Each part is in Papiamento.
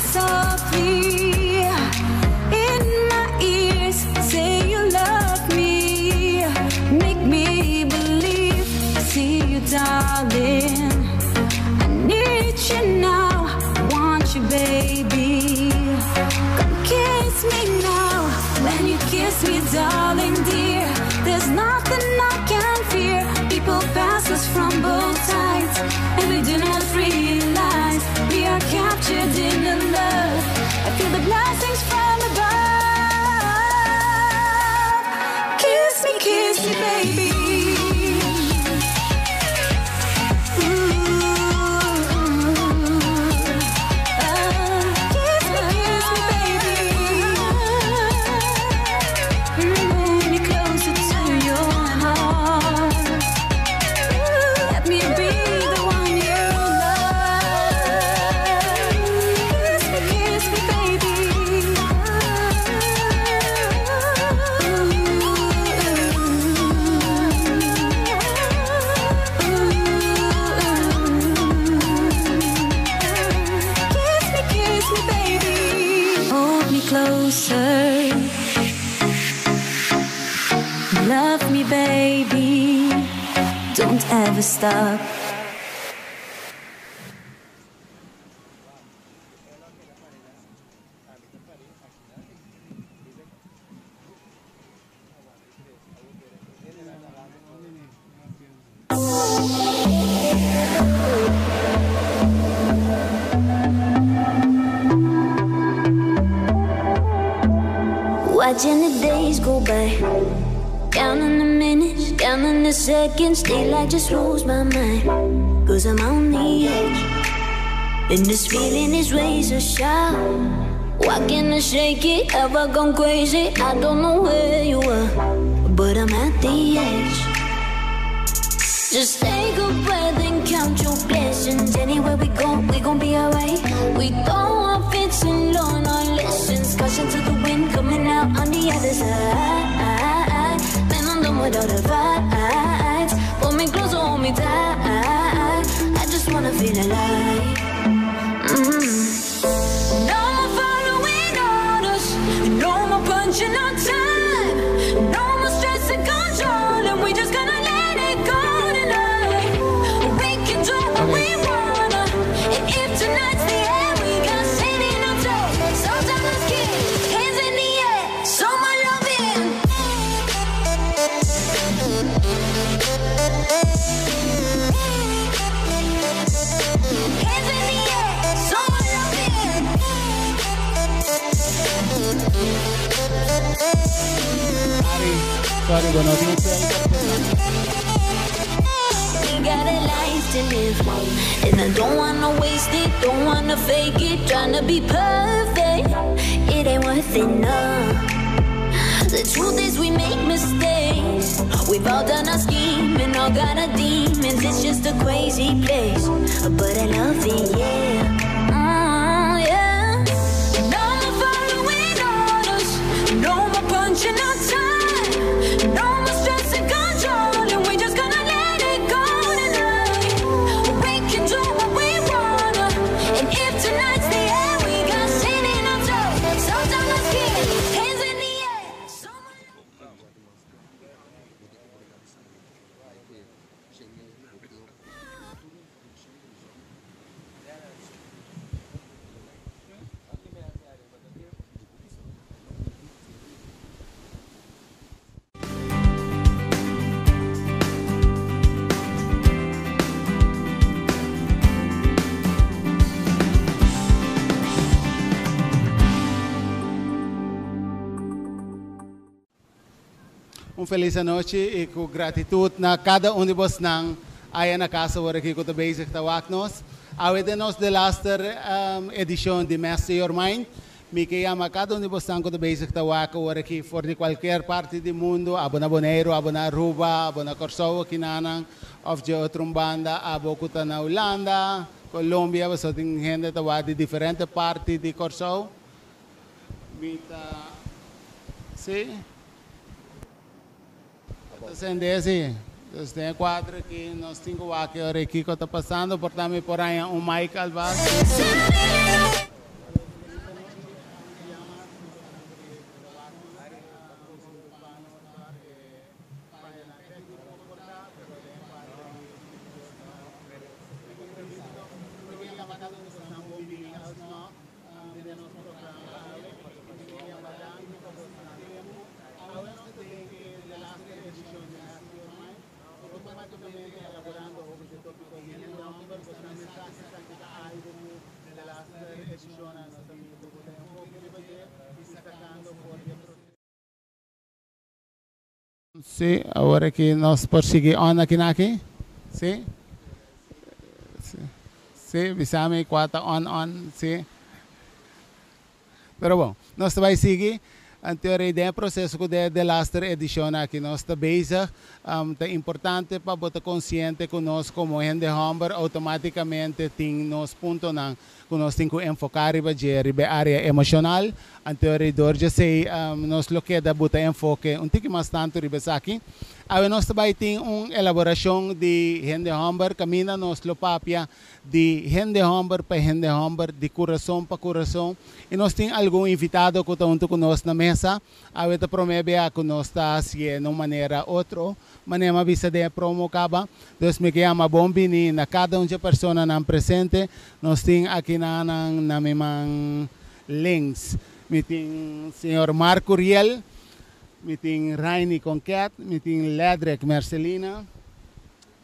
Whisper softly in my ears, say you love me, make me believe. See you, darling. I need you now, want you, baby. Come kiss me now. When you kiss me, darling dear, there's nothing I can fear. People pass us from both sides, and we do not realize we are captured in the love. I feel the blessings from above. Kiss me, baby. Ooh, kiss me, baby. Move me closer to your heart. Let me be the one you love. Kiss me, baby. Kiss me, baby. Hold me closer. Love me, baby. Don't ever stop. Watching the days go by, counting the minutes, counting the seconds. Daylight just blows my mind, cause I'm on the edge. And this feeling is razor sharp. Why can't I shake it? Have I gone crazy? I don't know where you are, but I'm at the edge. Just take a breath and count your blessings. Anywhere we go, we gon' be alright. We don't want fits and learn our lessons. Caution to the wind coming out on the other side. Man, I'm done with all the fights. Pull me closer, hold me tight. I just wanna feel alive. No more following orders, no more punching our time, no more stress and control, and we just gonna let it go tonight. We can do what we wanna, and if tonight's the end, we got sand in our toes. Sometimes let's kick, hands in the air, so my loving. Hands in the air, so my loving. Sorry, sorry, bo no tin filter. We got a life to live, and I don't wanna waste it, don't wanna fake it, tryna be perfect. It ain't worth it, no. The truth is we make mistakes. We've all done our scheming, all got our demons. It's just a crazy place, but I love it, yeah. Yeah. No more following orders, no more punching our time, no more stress and control, and we just gonna let it go tonight. We can do what we wanna, and if tonight's the end, we got sand in our toes. Sometimes let's kick, hands in the air. So Un felis anochi i ku gratitut na kada un di bosnan aya na kas awor aki ku ta bezig ta wak nos. Awe den nos delaster edishon di Master Your Mind, mi ke yama kada un di bosnan ku ta bezig ta wak awor aki for di kualkier parti di mundu, abo na Boneiru, abo na Aruba, abo na Kòrsou akinanan, òf dje otro un banda, abo ku ta na Hulanda, Colombia, pasobra tin hende ta wak di diferente parti di Kòrsou. Mi ta, sí. Ta sende si. Dus den e cuadro aki nos tin cu wak e ora e kico ta pasando. Por ta mi por haña un mic alvast. Si, awor aki nos por sigui on aki na aki? Si? Si, si, bisa mi kua ta on on, si. Pero bon, nos ta bai sigui. Anto den e proseso ku den delaster edishon aki nos ta bezig, ta importante pa bo ta konsiente ku nos komo hende hòmber outomátikamente tin nos puntonan ku nos tin ku enfoká riba dje, riba e área emoshonal. Anto dor dje esei nos lo keda buta enfoke un tiki mas tantu riba esaki. Awe nos ta bai tin un elaborashon di hende hòmber kaminda nos lo papia di hende hòmber pa hende hòmber, di kurason pa kurason. I nos tin algun invitado ku ta huntu ku nos na mesa. Awe ta promé bia ku nos ta hasié na un manera otro. Manera mi a bisa den e promo kaba. Dus mi ke yama bon bini na kada un dje personanan presente. Nos tin aki na nan na mi man links. Mi tin señor Mark Curiel, mi tin Rainy Conquet, mi tin Ledrick Mercelina.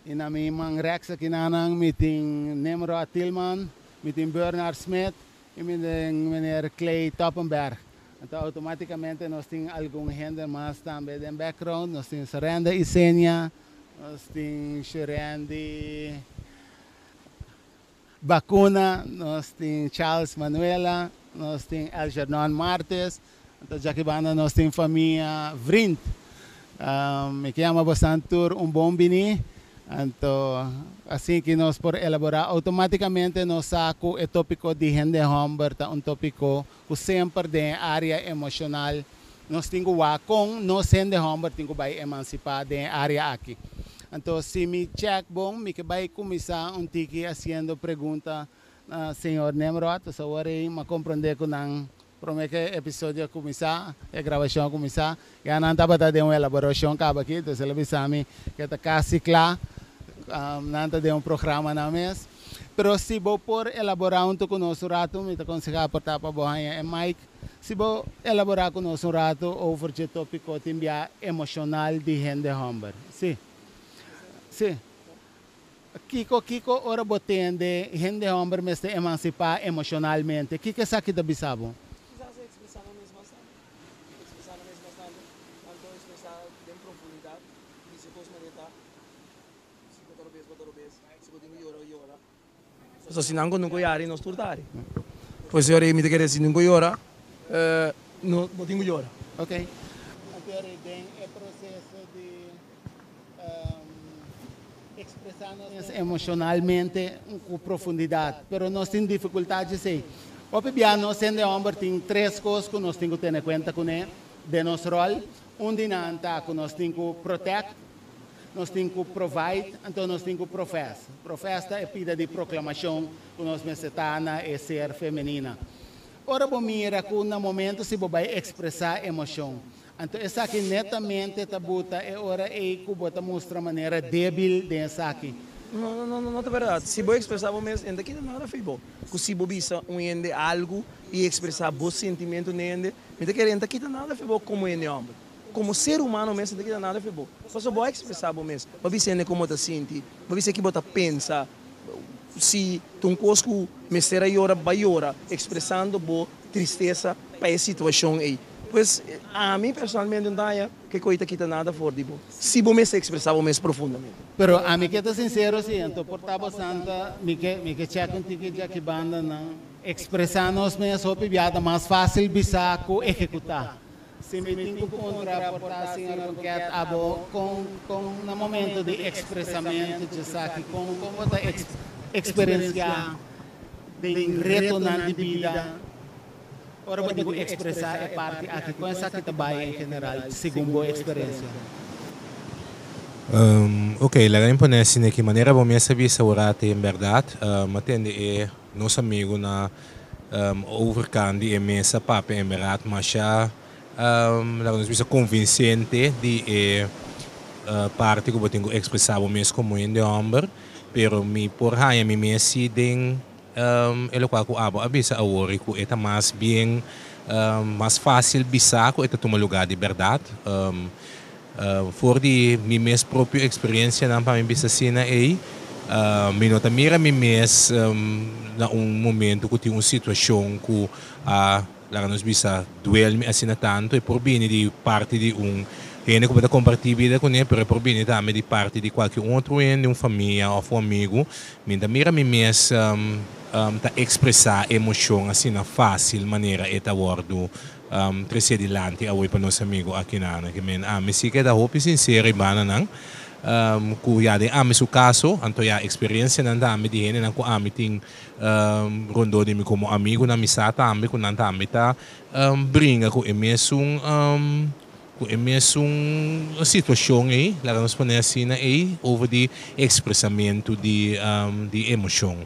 I na mi man rèks aki na nan mi tin Nimrod Tilman, mi tin Bernard Smith i mi tin meneer Clay Toppenberg. Anto outomátikamente nos tin algun hende mas tambe den background. Nos tin Sarenda Isenia, nos tin Shurendi Bacuna, nos tin Charles Manuela, nos tin Algernon Martes, anto djaki banda nos tin famia Vriend. Mi ke yama bosan tur un bon bini, anto asin ki nos por elabora automaticamente nos sa ku e topico di hende homber ta un topico ku semper den e area emocional nos tin ku wak kon nos hende homber tin ku bai emancipa den e area aki. Anto si mi check bon mi ke bai kuminsá un tiki haciendo pregunta na señor Nemrod, pasobra awor ei m'a comprende ku nan prome ku e episodio a kuminsá, e grabashon a kuminsá, ya nan tabata den un elaborashon kaba aki, entonces el a bisa mi ku e ta kasi kla, nan ta den un programa nan mes. Pero si bo por elaborá huntu ku nos un ratu, mi ta konsehá por ta pa bo haña e mic. Si bo elaborá ku nos un ratu over dje tópiko tin bia emoshonal di hende hòmber. Sí. Sí. Kiko, kiko ora bo tende hende hòmber mester emansipá emoshonalmente? Kiko esaki ta bisa bo? Kisas ekspresá nan mes mas tantu. Ekspresá nan mes mas tantu. Anto ekspresá den profundidat. Bisa kos manera ta. Si bo ta robes, bo ta robes. Si bo tin ku yora, yora. Pasobra si nan ku nunka yari, nos tur ta hari. Pues e ora ei mi ta kere si nunka yora, no bo tin ku yora. Ok. Anto ora den e proseso di ekspresá nos mes emoshonalmente ku profundidat, pero nos tin difikultat djesei. Hopi bia nos hende hòmber tin tres kos ku nos tin ku tene kuenta kuné den nos ròl. Un di nan ta ku nos tin ku protèkt, Nos tin ku provide, anto nos tin ku profess. Profess ta e pida di proklamashon ku nos mester ta na e ser femenina. Ora bo mira ku na momento si bo bai ekspresá emoshon, anto esaki netamente ta buta e ora ei ku bo ta mustra manera débil den esaki. No, no, no, no ta bèrdat. Si bo ekspresá bo mes, e no ta kita nada fo'i bo. Ku si bo bisa un hende algu i ekspresá bo sentimentu n'e hende, mi ta kere e no ta kita nada fo'i bo komo hende hòmber. Komo ser humano mes no ta kita nada fe bo. Pasobra bo a ekspresá bo mes. Bo a bisa hende kon bo ta sinti. Bo a bisa ki bo ta pensa. Si ta un kos ku mester a yora, bo a yora ekspresando bo tristesa pa e situashon ei. Pues, ami personalmente no ta haña ku e kos ei ta kita nada for di bo, si bo mester ekspresá bo mes profundamente. Pero ami ke ta sinsero si, anto por ta bo santa, mi ke mi ke chèk un tiki djaki banda nan. Ekspresá nos mes hopi bia ta mas fásil bisa ku ehekutá. Si mi tin ku puntra por ta señor Conquet abo kon kon na momento di ekspresamentu djesaki kon kon bo ta eksperensiá den retonan di bida ora bo tin ku ekspresá e parti aki kon esaki ta bai en general segun bo eksperensia? Ok, laga mi pone asina ki manera bo mes a bisa ora ta en bèrdat. Mi a tende e nos amigu na Overkant di e mesa papia en berdad masha laga nos bisa convincente di e parti cu bo tin cu expresa bo mes como hende homber, pero mi por haya mi mes si den e locual cu abo a bisa awor y cu e ta mas bien mas facil bisa cu e ta tuma lugar di berdad. For di mi mes propio experiencianan pa mi bisa asina ey, mi no ta mira mi mes na un momento cu tin un situacion cu a, laga nos bisa, duel mi asina tanto. E por bini di parti di un Hende ku bo ta kompartí bida kuné, pero e por bini tambe di parti di kualke un otro hende, un famia òf un amigu. Mi ta mira mi mes ta ekspresá emoshon asina fásil manera e ta wòrdu tresé dilanti awor pa nos amigu akinan. Ke men ami si keda hopi sinsero i banda nan ku ya den ami su kaso, anto ya eksperensianan tambe di hendenan ku ami tin rondó di mi komo amigunan, mi sa tambe ku nan tambe ta bringa ku e mesun ku e mesun situashon ei, laga nos pone asina ei, over di ekspresamentu di di emoshon.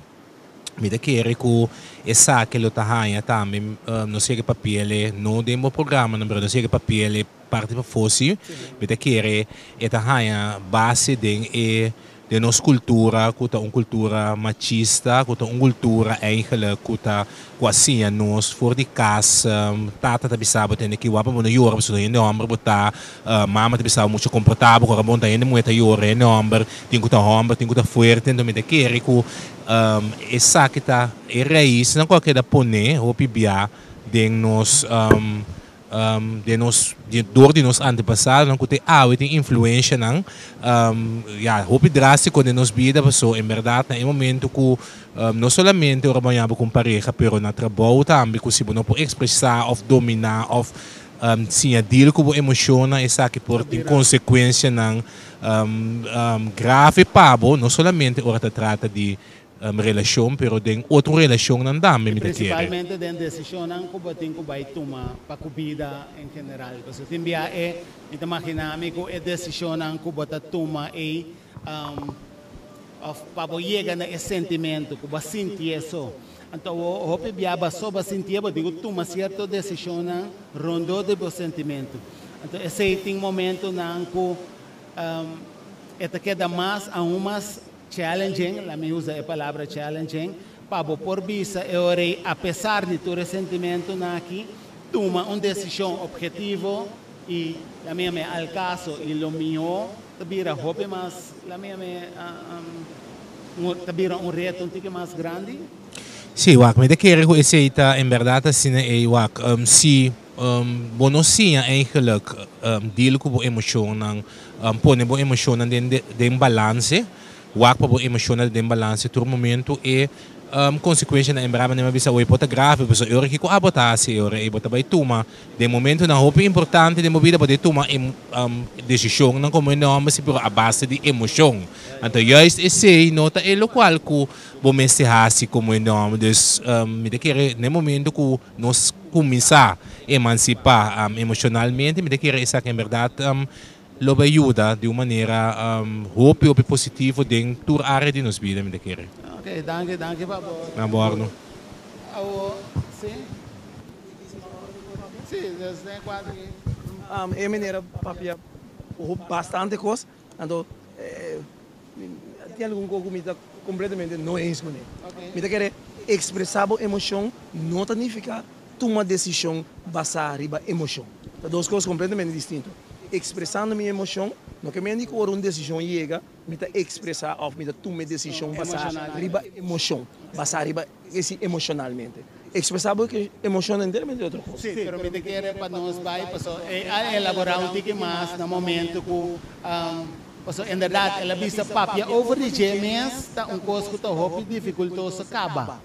Mi ta kere ku esaki lo ta haña tambe nos yega papiele, no den bo programanan, pero nos yega papiele parti pafó si. Mi ta kere e ta haña base den e den nos kultura ku ta un kultura machista, ku ta un kultura eigenlijk ku ta ku a siña nos for di kas. Tata ta bisa bo tende ki wak pa bo no yora pasobra hende hòmber bo ta, mama ta bisa bo mucha komportá bo ora bo ta hende muhé ta yora, hende hòmber tin ku ta hòmber, tin ku ta fuerte. Enton mi ta kere ku esaki ta e raisnan ku a keda pone hopi bia den nos den nos dor di nos antepasadonan ku te awe tin influenshanan ya hopi drástiko den nos bida paso en bèrdat na e momento ku no solamente ora bo a yama ku un pareha pero na trabou tambe ku si bo no por ekspresá òf dominá òf siña deal ku bo emoshonnan esaki por tin konsekuensianan grave pa bo no solamente ora ta trata di relashon pero den otro relashonnan tambe mi ta kere. Principalmente den desishonnan ku bo tin ku bai tuma pa ku bida en general. Pasobra tin bia e mi ta magina mi ku e desishonnan ku bo ta tuma ei òf pa bo yega na e sentimentu ku bo a sintié so. Anto awor hopi bia bo so bo a sintié bo tin ku tuma sierto desishonnan rondó di bo sentimentu. Anto esei tin momentunan ku e ta keda mas aun mas Challenging, la mi usa e palabra challenging, pa bo por bisa e ora ei apesar di tur e sentimentunan aki, tuma un desishon obhetivo i la mi yam'é al kaso i lo mihó ta bira hopi mas, la mi yam'é ta bira un reto un tiki mas grandi. Sí, wak, mi ta kere ku esei ta en bèrdat asina ei, wak, si bo no siña eigenlijk deal ku bo emoshonnan, pone bo emoshonnan den den balanse, wak pa bo emoshonnan ta den balanse tur momento e konsekuenshanan en bèrdat manera mi a bisa awor por ta grave, pasobra e ora kiko abo ta hasi e ora ei bo ta bai tuma den momentonan hopi importante den bo bida bo debe tuma desishonnan komo hende hòmber si pero a base di emoshon. Anto juist esei no ta e lokual ku bo mester hasi komo hende hòmber. Dus mi ta kere na e momento ku nos kuminsá emansipá emoshonalmente, mi ta kere esaki en bèrdat lo bai yuda di un manera hopi hopi positivo den tur área di nos bida, mi ta kere. Ok, danki, danki pa bo. Na bordo. Awo, si? Si, dus den kuadro aki. E manera papia bastante kos, anto Tin algun kos ku mi ta kompletamente no eens kuné. Mi ta kere ekspresá bo emoshon no ta nifiká tuma desishon basá riba emoshon. Ta dos kos kompletamente distinto. Ekspresando mi emoshon no ke mende ku ora un desishon yega mi ta ekspresá òf mi ta tuma e desishon basá riba emoshon, basá riba esi emoshonalmente. Ekspresá bo emoshon enteramente otro kos. Sí, pero mi ta kere pa nos bai pasobra e a elaborá un tiki mas na momento ku. Pasobra inderdat el a bisa papia over di dje mes ta un kos ku ta hopi difikultoso kaba.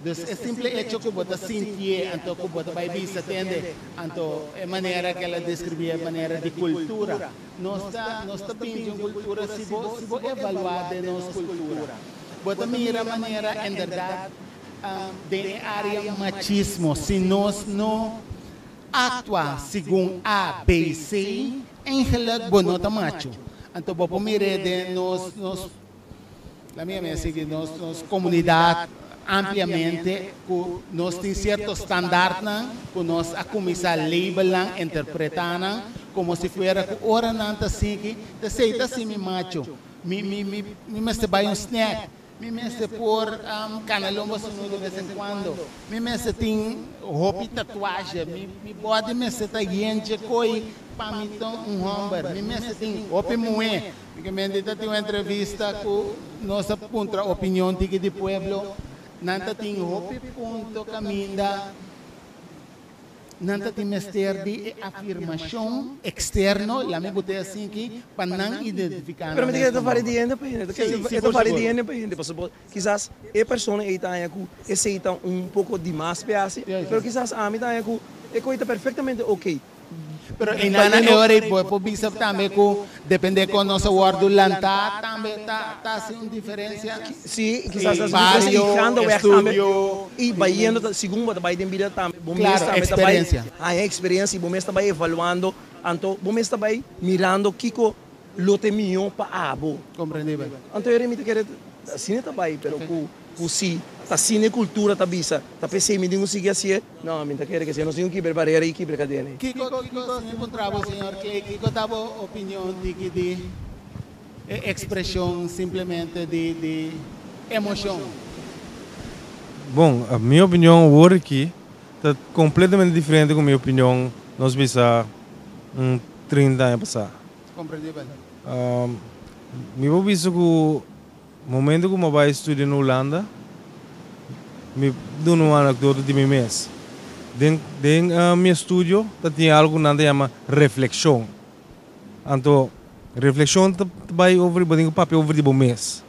Dus e simple echo ku bo ta sintié anto ku bo ta bai bisa tende anto e manera ku el a deskribí e manera di kultura. Nos ta nos ta bin di un kultura si bo si bo evaluá den nos kultura bo ta mira manera inderdat den e área machismo si nos no Aktua segun A, B, C, Eigenlijk bo no ta macho. Anto bo por mir'é den nos, nos, la mia mi a sigui, nos, nos komunidat ampliamente ku nos tin sierto standaardnan ku nos a kuminsá label nan, interpretá nan komo si fuera ku ora nan ta sigui, ta esei ta hasi mi macho. Mi, mi, mi, mi mester bai un snack. Mi mester por cana lomba sunu de bes en cuando. Mi mester tin hopi tatuaje. Mi mi body mester ta yenche koe pa mi ta un homber. Mi mester tin hopi muhe. Mi ke mende ta tin un entrevista ku nos a puntra opinion tiki di pueblo. Nan ta tin hopi punto kaminda. Nan ta tin mester di e afirmashon eksterno, laat mi bot'é asinki, pa nan identifiká Pero nan mi ta mes kere ta komo varia hòmber. di hende pa hende. Sí, sí, E ta por varia di seguro. hende pa hende. Pasobra kisas e persona ei ta haña ku esei ta un poko dimas p'e hasi, pero kisas ami ta haña ku e koi ta perfektamente oké. Pero einan e ora ei bo por bisa tambe ku depende kon nos a wòrdu lantá tambe ta ta hasi un diferensia. Sí, kisas ta hasi un diferensia i Bario, gaandeweg tambe estudio. i bayendo ta segun bo ta bai den bida tambe bo mes Klaro, tambe ta bai eksperensia. haña eksperensia i bo mes ta bai evaluando anto bo mes ta bai mirando kiko lo ta e mihó pa abo. Komprendibel. Anto e ora mi ta kere asina ta bai pero ku ku si ta asina e kultura ta bisa ta p'esei mi tin ku sigui hasié. No, mi ta kere ke si nos tin ku kibra e barera i kibra e kadena ei. Kiko, kiko, si mi puntra bo, señor Clay, kiko ta bo opinion tiki di e ekspreshon simplemente di, di emoshon? Bon, mi opinion awor aki ta kompletamente diferente ku mi opinion nos bisa un 30 aña pasá. Komprendibel. Mi por bisa ku Momento ku mi a bai studia na Hulanda, mi duna un anekdota di mi mes. Den den mi estudio ta tin algu ku nan ta yama reflekshon. Anto reflekshon ta bai over bo tin ku papia over di bo mes.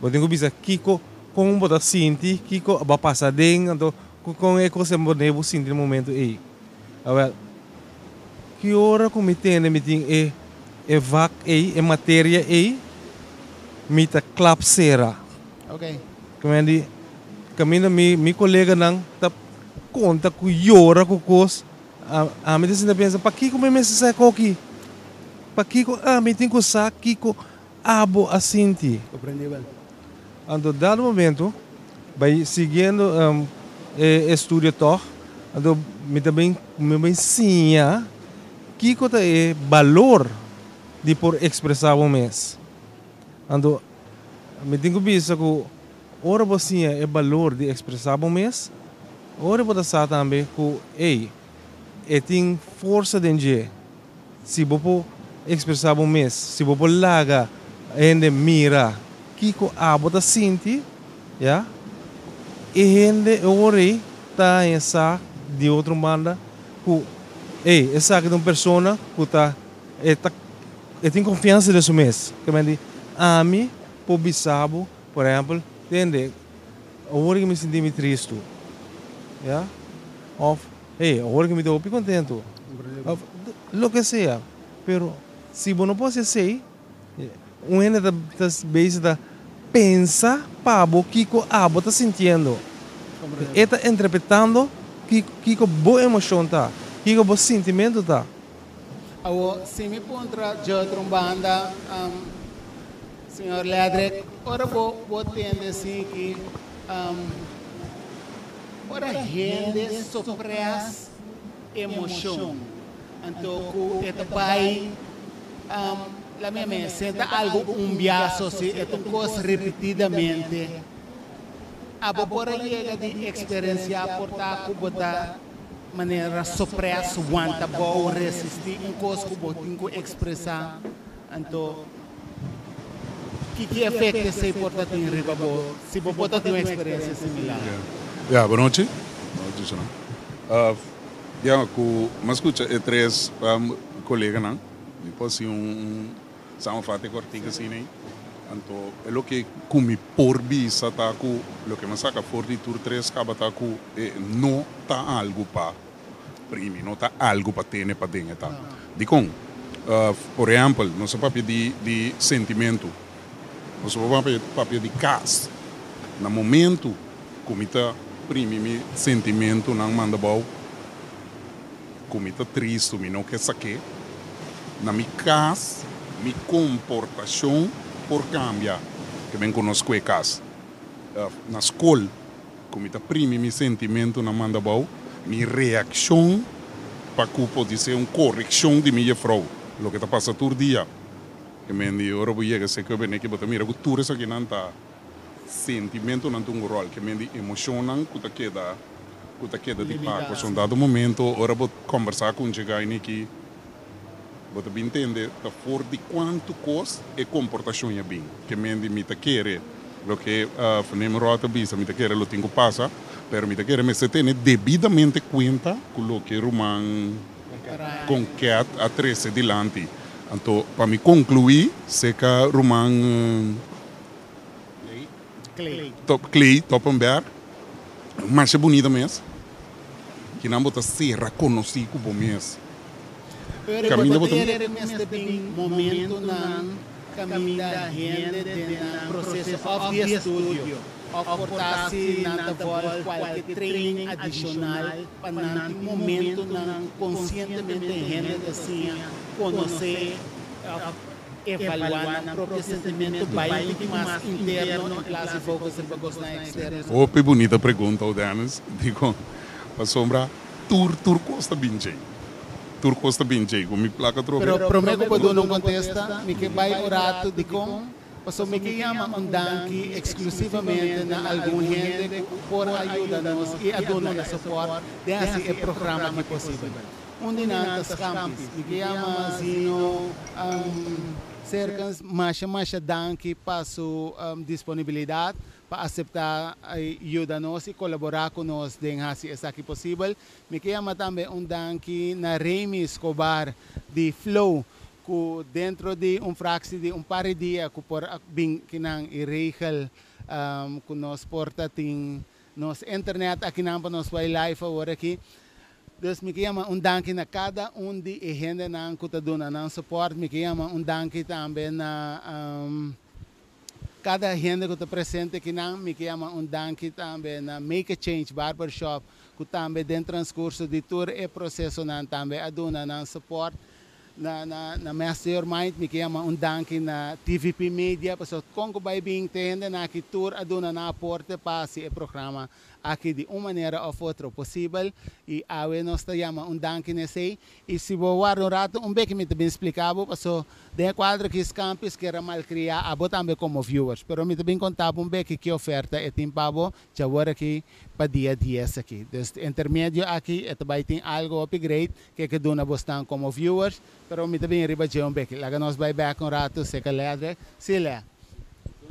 Bo tin ku bisa kiko kon bo ta sinti, kiko bo a pasa aden, anto kon e kos a pone bo sinti na momento ei. Awel, ki ora ku mi tende mi tin e e vak ei, e materia ei, mi ta klap sera. Kaminda di, kaminda mi mi koleganan ta konta ku yora ku kos, ami ta sinta pensa, pakiko mi mester sa e koki? Pakiko ami tin ku sa kiko abo a sinti? Anto dado momento, bai siguiendo e estudio tog, anto mi ta bin mi bin siña kiko ta e balor di por expresa bo mes. Anto mi tin ku bisa ku ora bo siña e balor di expresa bo mes, ora bo ta sa tambe ku ey, e tin forsa den dje. Si bo por expresa bo mes, si bo por laga hende mira kico abo ta sinti, ya, e hende e ora ei ta haña sa di otro banda cu, ey, esaki ta un persona cu ta, e ta, e tin confiansa den su mes. Ke men di, ami por bisa bo, por ehempel, tende, awor ki mi sinti mi tristu, ya, of. Hey, awor ki mi ta hopi kontentu. Of loke sea. Pero si bo no por hasi esei, un hende ta ta bezig ta pensa pa bo kiko abo ta sintiendo. E ta interpretando kiko bo emoshon ta, kiko bo sintimentu ta. Awor, si mi puntra dje otro un banda, señor Ledrick, ora bo bo tende esiki, Ora hende sopres emocion, anto cu e ta bay la mi mes senta algo un biaso si e ta un cos repetidamente, abo por a yega di experencia por ta cu bo ta manera sopres, wanta bou, resisti un cos cu bo tin cu expresa, anto Ki efecto esey por ta tin riba bo si bo por ta tin un experiencia similar? Ya, bonochi. Bonochi Sra. Ya, ku mi a skucha e tres koleganan, mi por hasi un samenvatting kòrtiku asina ei. Anto e loke ku mi por bisa ta ku loke mi a saka for di tur tres kaba ta ku e no ta algu pa primi, no ta algu pa tene paden e ta. Dikon? Por ehèmpel, nos a papia di di sentimentu, nos a papia papia di kas. Na momentu ku mi ta primi mi sentimentunan manda abou, ku mi ta tristu, mi no ke sak'é, na mi kas mi komportashon por kambia. Ke men ku nos kue kas. Na skol. Ku mi ta primi mi sentimentunan manda abou, mi reakshon pa ku podisé un korekshon di mi jefrou, loke ta pasa tur dia. E men di ora bo yega seki obe neki bo ta mira ku tur esakinan ta sentimentunan ta un ròl, ke men di emoshonnan ku ta keda ku ta keda di pak. Pasobra un dado momento ora bo kòmbersá ku un djegai neki bo ta bin tende ta for di kuantu kos e komportashon ya bin. Ke men di mi ta kere loke Van Nimrod a bisa, mi ta kere lo tin ku pasa. Pero mi ta kere mester tene debidamente kuenta ku loke ruman Konket a trese dilanti. Anto pa mi konkluí seka ruman Clay Toppenberg, masha bunita mes, kinan bo ta sera konosí ku bo mes. Pero Kaminda bo bo ta. ta kere mester bin momentonan kaminda hende den nan proseso òf di estudio òf por ta si nan ta vòlg kualke training adishonal pa nan tin momentonan konsientemente hende ta siña konosé òf evaluá nan propio sentimentu bai un tiki mas interno en plas di focus riba kosnan eksterno. Hopi bunita pregunta, Dennis. Dikon? Pasobra tur tur kos ta bin djei. Tur kos ta bin djei ku mi plaka trobe. Pero promé ku bo duna un kontesta, mi ke bai un ratu. Dikon? Pasobra mi ke yama un danki eksklusivamente na algun hende ku por a yuda nos i a duna e sopòrt den hasi e programa aki posibel. Un di nan ta Scampis. Mi ke yama Zino Serkens masha masha danki pa su disponibilidat pa aseptá yuda nos i kolaborá ku nos den hasi esaki posibel. Mi ke yama tambe un danki na Remy Escobar di Flow ku dentro di un fractie di un par di dia ku por a bin kinan i regel ku nos por ta tin nos internet akinan pa nos bai live awor aki. Dus mi ke yama un danki na kada un di e hendenan ku ta duna nan support. Mi ke yama un danki tambe na Kada hende ku ta presente akinan, mi ke yama un danki tambe na Make a Change Barbershop ku tambe den transkurso di tur e prosesonan tambe a duna nan support. Na na na Master Your Mind mi ke yama un danki na TVP Media pasobra kon ku bai bin te hendenan aki tur a duna nan aporte pa hasi e programa aki di un manera of otro posibel i awe nos ta yama un danki na esei. I si bo warda un rato un beki mi ta bin splika bo paso den e kuadro ki Scampis kier a malkria abo tambe komo viewers pero mi ta bin konta bo un beki ki oferta e tin pa bo djawor aki pa dia dies aki. Dus intermedio aki e ta bai tin algo hopi great ke ke duna bosnan komo viewers pero mi ta bin riba dje un beki. Laga nos bai bek un rato seka Ledrick. Si Le.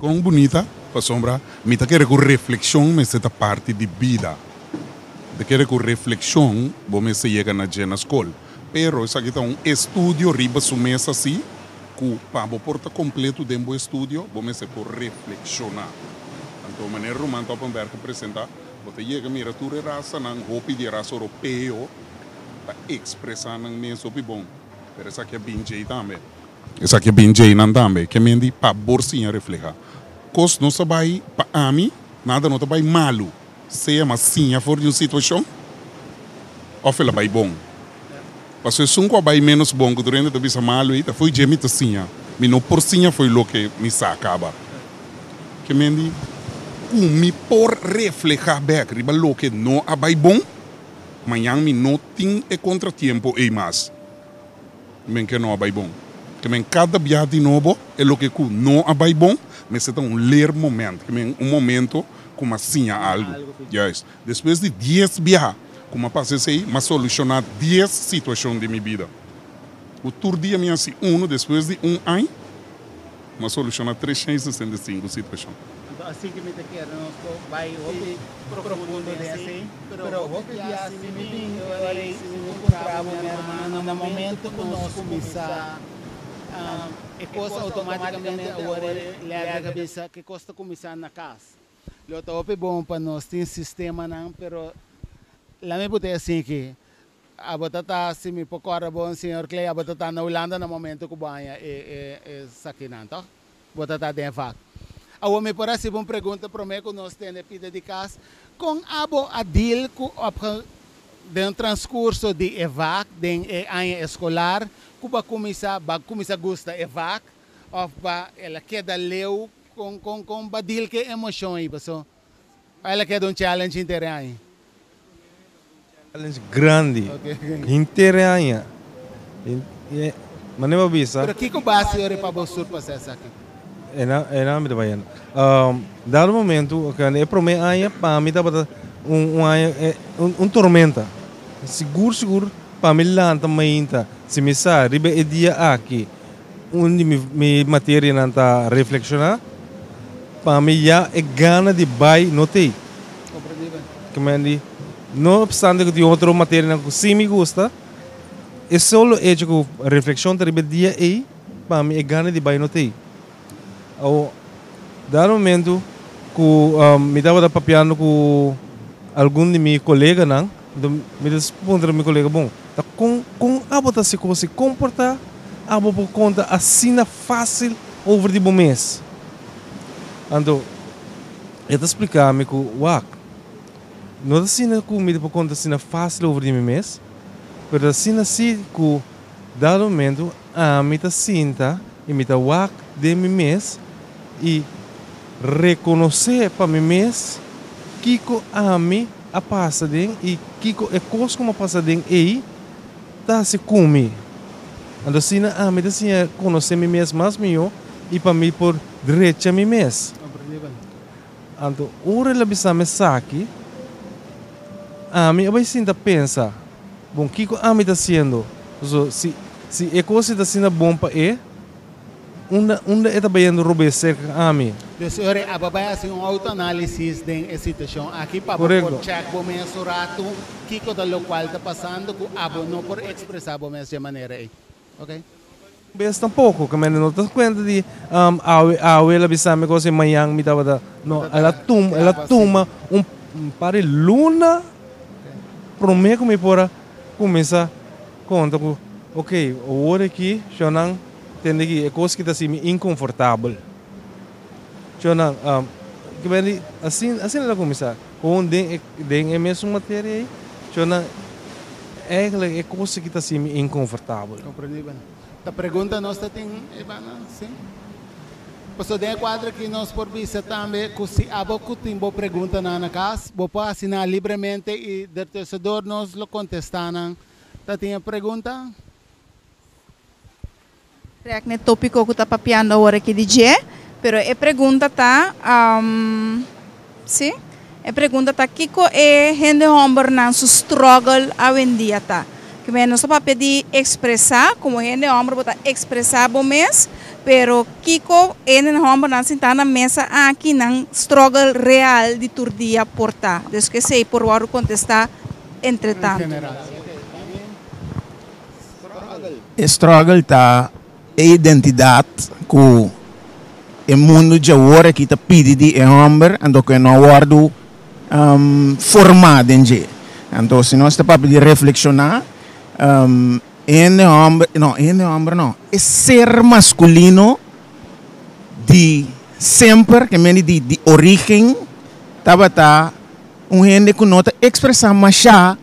Kon bunita, pasobra mi ta kere ku reflekshon mester ta parti di bida. Mi ta kere ku reflekshon bo mester yega na dje na skol. Pero esaki ta un estudio riba su mes asi ku pa bo por ta kompleto den bo estudio bo mester por reflekshoná. Anto manera Ruman Toppenberg a presentá, bo ta yega mira tur e rasanan, hopi di e rasa oropeo ta ekspresá nan mes hopi bon, pero esaki a bin djei tambe. Esaki a bin djeinan tambe, ke men di pa bor siña refleha. Kos no sa bai pa ami, nada no ta bai malu, sea ma siña for di un situashon of el a bai bon. Pasobra esun ku a bai menos bon ku tur hende ta bisa malu ei, ta fo'i dje mi ta siña. Mi no por siña fo'i loke mi sa kaba. Ke men di ku mi por refleha bek riba loke no a bai bon, mañan mi no tin e kontratiempo ei mas. Men ke no a bai bon. Ke men kada bia di nobo e loke ku no a bai bon mester ta un leermoment, ke men un momento ku m'a siña algu. Juist. Despues di dies bia ku m'a pasa esei, m'a solushoná dies situashon den mi bida. Ku tur dia mi hasi unu, despues di un añ m'a solushoná 365 situashon. Anto así ke mi ta kere nos por bai hopi profundo den esei, pero hopi bia si mi bin e ora ei si mi puntra bo mi hermano na momento ku nos kuminsá e kos outomátikamente awor e lèder a bisa ke kos ta kuminsá na kas. Lo ta hopi bon pa nos tin sistemanan pero lami put'e así ki Abo ta ta, si mi por kòrda bon, señor Clay, abo ta ta na Hulanda na momento ku bo haña e e esakinan, tòg? Bo ta ta den e vak. Awor mi por hasi bo un pregunta promé ku nos tende pida di kas. Kon abo a deal ku opge den un transkurso di e vak den e aña eskolar ku bo a kuminsá, bo a kuminsá gusta e vak òf ba el a keda leu? Kon kon kon bo a deal ku e emoshon ei? Paso el a keda un challenge henter e aña. Challenge grandi. Henter e aña. Manera bo bisa. Pero kiko base ora pa bo surpasa esaki? E nan mi ta bayendo. Dado momento e prome aña pa mi tabata un aña un tormenta. Sigur sigur pa mi lanta mainta si mi sa riba e dia aki un di mi materianan ta reflekshoná pa mi ya e gana di bai no t'ei. Ke men di, no obstante ku tin otro materianan ku sí mi gusta, e solo echo ku reflekshon ta riba e dia ei, pa mi e gana di bai no ta ei. Awor, dado momento ku mi tabata papiando ku algun di mi koleganan, anto mi ta puntra mi kolega, bon, ta kon kon abo ta hasi kos i kon por ta abo por konta asina fásil over di bo mes? Anto e ta splika mi ku, wak, no ta asina ku mi ta por konta asina fásil over di mi mes, pero ta asina si ku dado momento ami ta sinta i mi ta wak den mi mes i rekonosé pa mi mes kiko ami a pasa den i kiko e kos ku mi a pasa den ei ta hasi ku mi. Anto asina ami ta siña konosé mi mes mas mihó i pa mi por drecha mi mes. Anto ora el a bisa mi esaki, ami a bai sinta pensa, Bon, kiko ami ta hasiendo? Pasobra si si e kos ei ta asina bon pa e, unda unda e ta bayendo robes serka ami? Dus ora e aba bai hasi un autoanálisis den e situashon aki pa bo por chèk bo mes un ratu kiko ta lokual ta pasando ku abo no por ekspresá bo mes dje manera ei. Oké. Bes tampoko, ke mende no ta kuenta di awe awe el a bisa mi kos i mañan mi tabata no el a tuma el a tuma un par di luna prome ku mi por a kuminsá konta ku ok awor aki shownan tende ki e kos ki ta hasi mi inkonfortabel shownan ke mende asina asina el a kuminsá kon den e den e mesun materia ei shownan Eigenlijk e kos aki ta hasi mi inkonfortabel. Komprendibel. Ta pregunta nos ta tin e banda? Si. Pasobra den e kuadro aki nos por bisa tambe ku si abo ku tin bo preguntanan na kas, bo por hasi nan libremente i dertusedor nos lo kontestá nan. Ta tin e pregunta? Rek n'e tópiko ku ta papiando awor aki di dje, pero e pregunta ta, sí, e pregunta ta kiko e hende hòmbernan su struggle awendia ta? Kimen nos ta papia di ekspresá, komo hende hòmber bo ta ekspresá bo mes, pero kiko e hende hòmbernan sintá na mesa aki nan struggle real di tur dia por ta? Dus ku esei por wòrdu kontestá entretantu. E struggle ta e identidad cu e mundo dje awor aki ta pidi di e homber anto cu e no a wordo forma den dje. Anto si nos ta papia di reflexiona e hende homber, no e hende homber no, e ser masculino di semper, ke mende di origen tabata un hende cu no ta expresa masha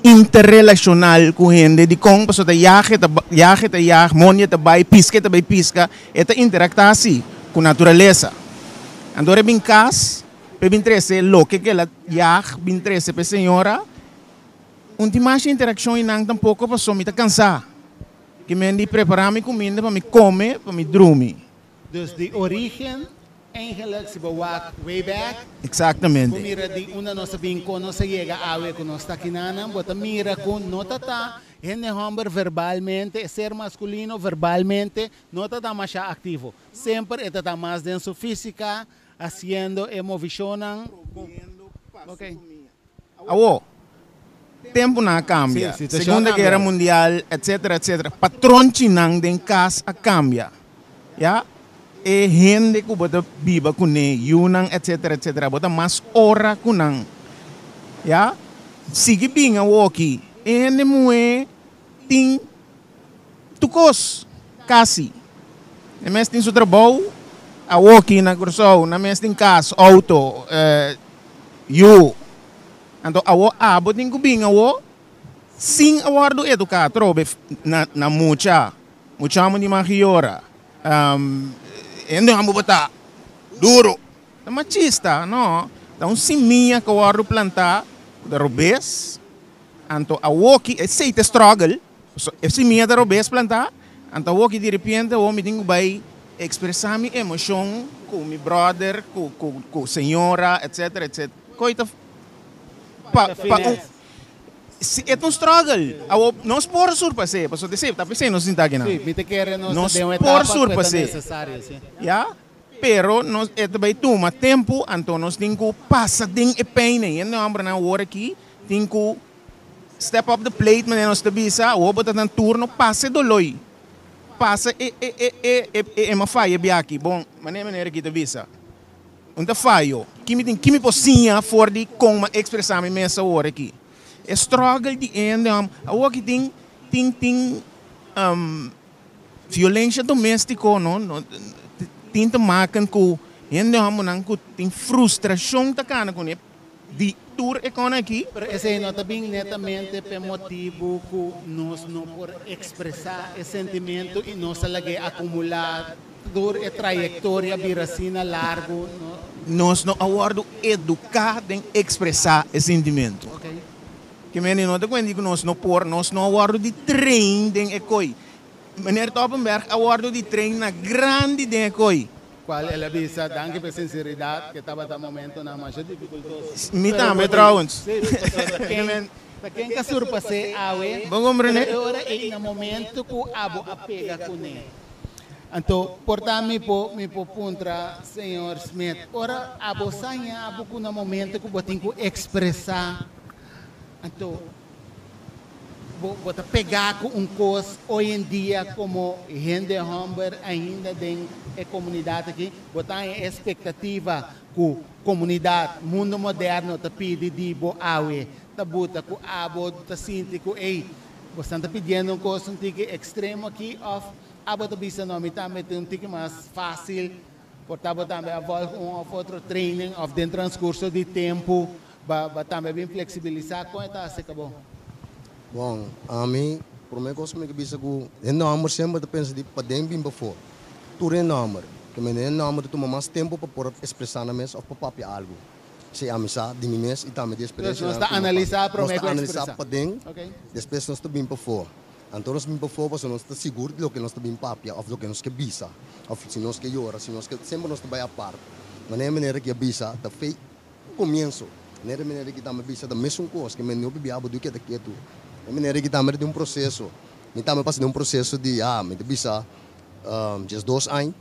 interrelashonal ku hende dikon pasobra ta yag e ta yag e ta yag mondi e ta bai piska e ta bai piska e ta interaktá si ku naturalesa anto ora e bin kas pa e bin trese loke ku el a yag bin trese pa e señora un tin masha interakshon i nan tampoko pasobra mi ta kansá ke men di prepará mi kuminda pa mi kome pa mi drumi. Dus di origen Eigenlijk si bo wak way back, Exactamente. bo mira di unda nos a bin kon nos a yega awe ku nos ta kinanan, bo ta mira ku no ta ta hende hòmber verbalmente, e ser maskulino verbalmente no ta ta masha aktivo. Semper e ta ta mas den su físika, hasiendo e movishonnan. Ok. Awor, tempunan a kambia, Sí, situashon a Segunda kambia. Guera Mundial, etcetera, etcetera. Patronchinan den kas a kambia. Ya, e hende ku bo ta biba kuné, yunan, etcetera, etcetera, bo ta mas ora ku nan. Ya, sigui bin awoki, e hende muhé tin tur kos, kasi. E mes tin su trabou awoki na Kòrsou, nan mes tin kas, outo, yu. Anto awo abo tin ku bin awo sin a wòrdu eduká atrobe na mucha. Mucha amo di magiora. Hende amo bo ta duro. Ta machista, no. Ta un simia ku a wòrdu plantá ku ta robes. Anto awoki esei ta struggle. E simia ta robes plantá. Anto awoki diripiente awor mi tin ku bai ekspresá mi emoshon ku mi bròder, ku señora, etsetera, etsetera. Koi ta pa un. Si e ta un struggle, awor nos por surpas'é, pasobra ta esei, ta p'esei nos sinta akinan. Sí, mi ta kere nos Nos ta den un por etapa ku e ta surpas'é. nesesario, sí. Ya? Pero nos e ta bai tuma tempu, anto nos tin ku pasa den e pijn ei. Hende hòmbernan awor aki tin ku step up the plate, manera nos ta bisa, awor bo ta na turno, pasa e doló ei. Pasa e e e e e e e m'a faya biaki. Bon, manera manera aki ta bisa, un ta fayo. Ki mi tin, ki mi por siña for di kon m'a ekspresá mi mes awor aki? E struggle di e hende hòmber awor aki tin tin tin Violencia domestico no no tin te maken cu hende hombernan cu tin frustracion ta cana cune di tur e con aki. Pero esey no ta bin netamente p'e motibu cu nos no por expresa e sentimento y nos a lag'e acumula tur e trayectoria bira asina largo no. Nos no a wordo educa den expresa e sentimento. Ke mende no ta kuenti ku nos no por, nos no a wòrdu di train den e koi. Meneer Toppenberg a wòrdu di train na grandi den e koi. Kual el a bisa, Danki pa e sinseridat, ke tabata momentonan masha difikultoso. Mi tambe trouwens. Sí, pasobra ta ken, ta ken ka surpas'é awe, Bo komprendé? pero e ora ei na momento ku abo a pega kuné. Anto, por ta mi por, mi por puntra señor Smith, ora abo saña abo ku na momento ku bo tin ku ekspresá, Anto bo bo ta pegá ku un kos hoy en dia komo hende hòmber ainda den e komunidat aki? Bo ta haña e espektativa ku komunidat, mundu moderno ta pidi di bo awe ta buta ku abo ta sinti ku ey bo stan ta pidiendo un kos un tiki ekstremo aki òf abo ta bisa no mi tambe tin un tiki mas fásil por ta bo tambe a vòlg un òf otro training òf den transkurso di tempu Ba ba tambe bin flexibilisa con e ta haci ka bo? Bon, ami, prome cos cu mi ke bisa cu hende homber semper ta pensa di paden bin pafo. Tur hende homber. Ke mende hende homber ta tuma mas tempo pa por expresa nan mes of pa papia algo. Esey ami sa di mi mes y tambe di Dus experiencia nos nan ta cu mi analisa papia. prome Nos cu ta analisa expresa. paden, Ok. despues nos ta bin pafo. Anto nos bin pafo pasobra nos ta sigur di loke nos ta bin papia of loke nos ke bisa. Of si nos ke yora, si nos ke, semper nos ta bay apart. Manera manera ki a bisa ta fei. Komienso. Nera manera ki tambe bisa ta mesun kos ke men no bibia bo du keda ketu. E manera ki tambe ta den un proseso. Mi tambe pasa den un proseso di ya mi ta bisa 12 aña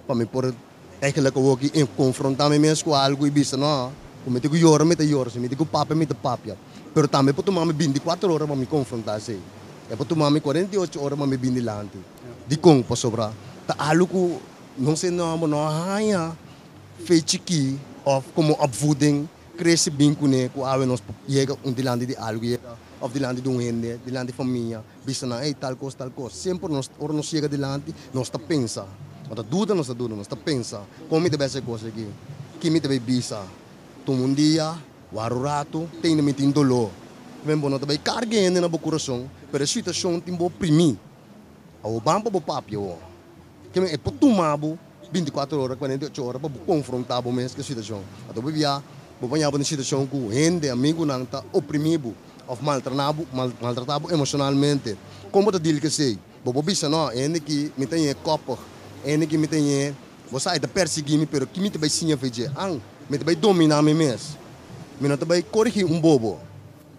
pa mi por eigenlijk awoki konfronta mi mes ku algu i bisa no ku mi tin ku yora mi ta yora si mi tin ku papia mi ta papia. Pero tambe por tuma mi 24 ora pa mi konfronta esei. E por tuma mi 48 ora pa mi bin dilanti. Dikon? Pasobra ta algu ku nos hende homber no a haña. Fe chikí òf komo opvoeding krese bin kuné ku awe nos por yega un dilanti di algu yega òf dilanti di un hende, dilanti famia, bisa nan ey tal kos tal kos. Semper nos ora nos yega dilanti nos ta pensa, no ta duda nos ta duda, nos ta pensa kon mi ta bai hasi e kos aki, ki mi ta bai bisa, tuma un dia, wara un ratu, tende mi tin doló. Bo no ta bai karga e hende na bo kurason, pero e situashon tin bo oprimí. Awor ban pa bo papia awor. Ke men e por tuma bo 24 ora, 48 ora pa bo konfrontá bo mes ku e situashon. Anto bo bia bo baña bo den situashon ku hende, amigunan ta oprimí bo òf maltraná bo, maltratá bo emoshonalmente. Kon bo ta dil ku esei? Bo por bisa, No, e hende aki mi ta ñe kòpig, e hende aki mi ta ñe, bo sa e ta persiguí mi, pero ki mi ta bai siña for dje? An, mi ta bai dominá mi mes. Mi no ta bai korigí un bobo.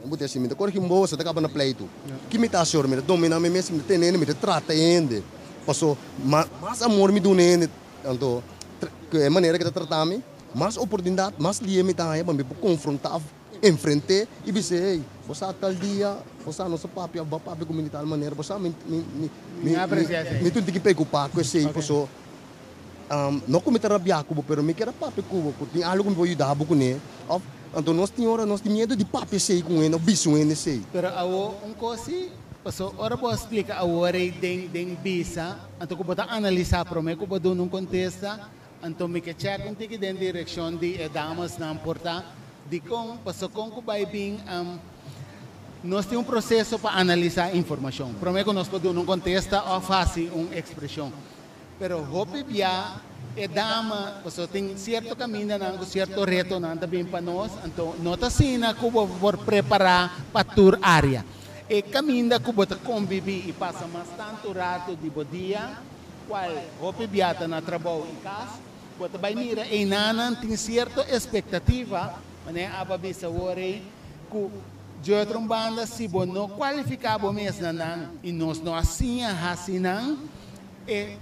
Bo ta hasi, mi ta kore ki un bosa ta kaba na pleitu. Ki mi ta hasi ora? Mi ta domina mi mes, mi ta tene hende, mi ta trata e hende. Paso, mas amor mi duna e hende, anto ku e manera ku e ta trata mi, mas oportunidat, mas lie mi ta haña pa mi por konfrontá òf enfrent'é i bis'é, hey, bo sa tal dia, bo sa nos a papia, bo a papia ku mi di tal manera, bo sa mi mi mi mi mi tin ki preokupá ku esei, paso no ku mi ta rabiá ku bo, pero mi kier a papia ku bo, ku tin algu ku mi por yuda bo kuné, òf anto nos tin ora nos tin miedu di papia esei ku un hende òf bisa un hende esei. Pero awor un kos si, pasobra ora bo a splika awor ei den den bisa, anto ku bo ta analisá promé ku bo duna un kontesta, anto mi ke chèk un tiki den direkshon di e damasnan por ta dikon, pasobra kon ku bai bin nos tin un proseso pa analisá informashon promé ku nos por duna un kontesta òf hasi un ekspreshon. Pero hopi bia e dama, pasobra tin cierto camindanan cu cierto retonan ta bin pa nos, anto no ta asina cu bo por prepara pa tur area. E caminda cu bo ta convivi y pasa mas tanto rato di bo dia, cual hopi bia ta na trabou y cas, bo ta bay mira einanan tin cierto expectativa, manera aba bisa awor ey, cu di otro un banda si bo no cualifica bo mes na nan y nos no a siña haci nan, E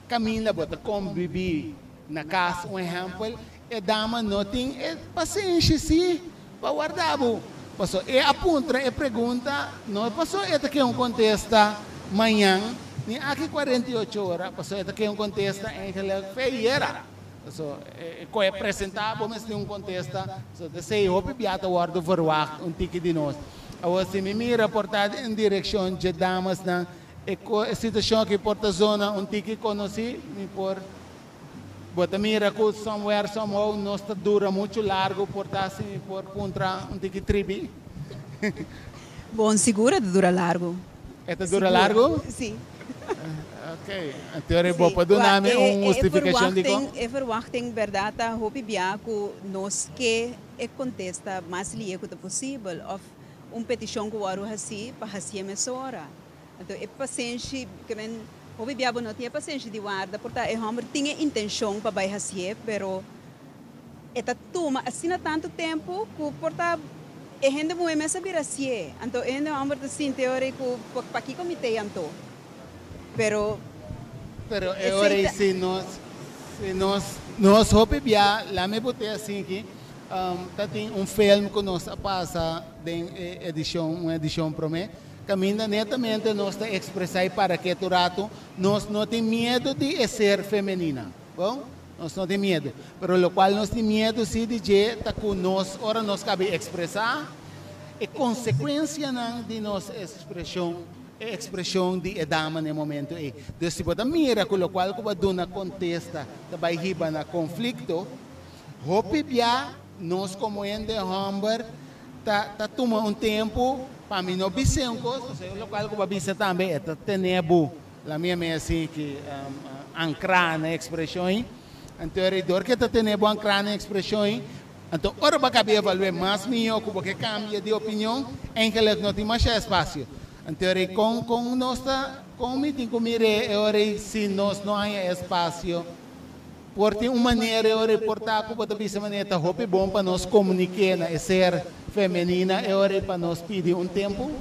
kaminda bo ta kombibí Na kas, un ehèmpel, e dama no tin e pasenshi si pa warda bo. Paso e a puntra e pregunta no paso e ta ke un kontesta mañan ni aki 48 ora, paso e ta ke un kontesta eigenlijk feyera. Paso e koe presenta bo mester un kontesta, so ta esei hopi bia ta wòrdu verwagt un tiki di nos. Awor si mi mira por ta den direkshon dje damasnan e situashon aki por ta zona un tiki konosí, mi por. Bo ta mira ku somewhere, somehow nos ta dura muchu largu por ta si mi por puntra un tiki tribi? Bon, sigur e ta dura largu. E ta dura largu? Si. Ok, anto bo por duna mi un hustifikashon dikon? E verwachting bèrdat ta hopi bia ku nos ke e kontesta mas lie ku ta posibel òf un petishon ku wòrdu hasí pa hasié mesora. Anto e pasenshi, ke men hopi bia bo no tin e pasenshi di warda, por ta e hòmber tin e intenshon pa bai hasié, pero e ta tuma asina tantu tempu ku por ta e hende muhé mes a bira hasié. Anto e hende hòmber ta sinti e ora ei ku pakiko mi t'ei anto? Pero Pero e ora ei si nos, si nos, nos hopi bia, lami bo te asinki, ta tin un film ku nos a pasa den e edishon, un edishon promé. Caminda netamente nos ta expresa y para ke tur rato nos no tin miedo di e ser femenina. Bon? Nos no tin miedo. Pero locual nos tin miedo si di dje ta cu nos ora nos cabe expresa e consecuencianan di nos expresion, e expresion di e dama na e momento ey. Dus si bo ta mira cu locual cu bo a duna contesta ta bay hiba na conflicto, hopi bia nos como hende homber ta ta tuma un tempu pa mi no bis'é un kos, pasobra e lokual ku bo a bisa tambe e ta tene bo la mi a mi así ki ankrá na e ekspreshon ei. Anto e dor ku e ta tene bo ankrá na e ekspreshon ei, anto ora bo a kabi evalu'é mas mihó ku bo ke kambia di opinion, eigenlik no tin masha espasio. Anto e kon kon nos ta kon mi tin ku mir'é e ora ei si nos no haña espasio? Por tin un manera e ora ei por ta ku bo ta bisa manera ta hopi bon pa nos komuniké na e ser femenina e ora ei pa nos pidi un tempu?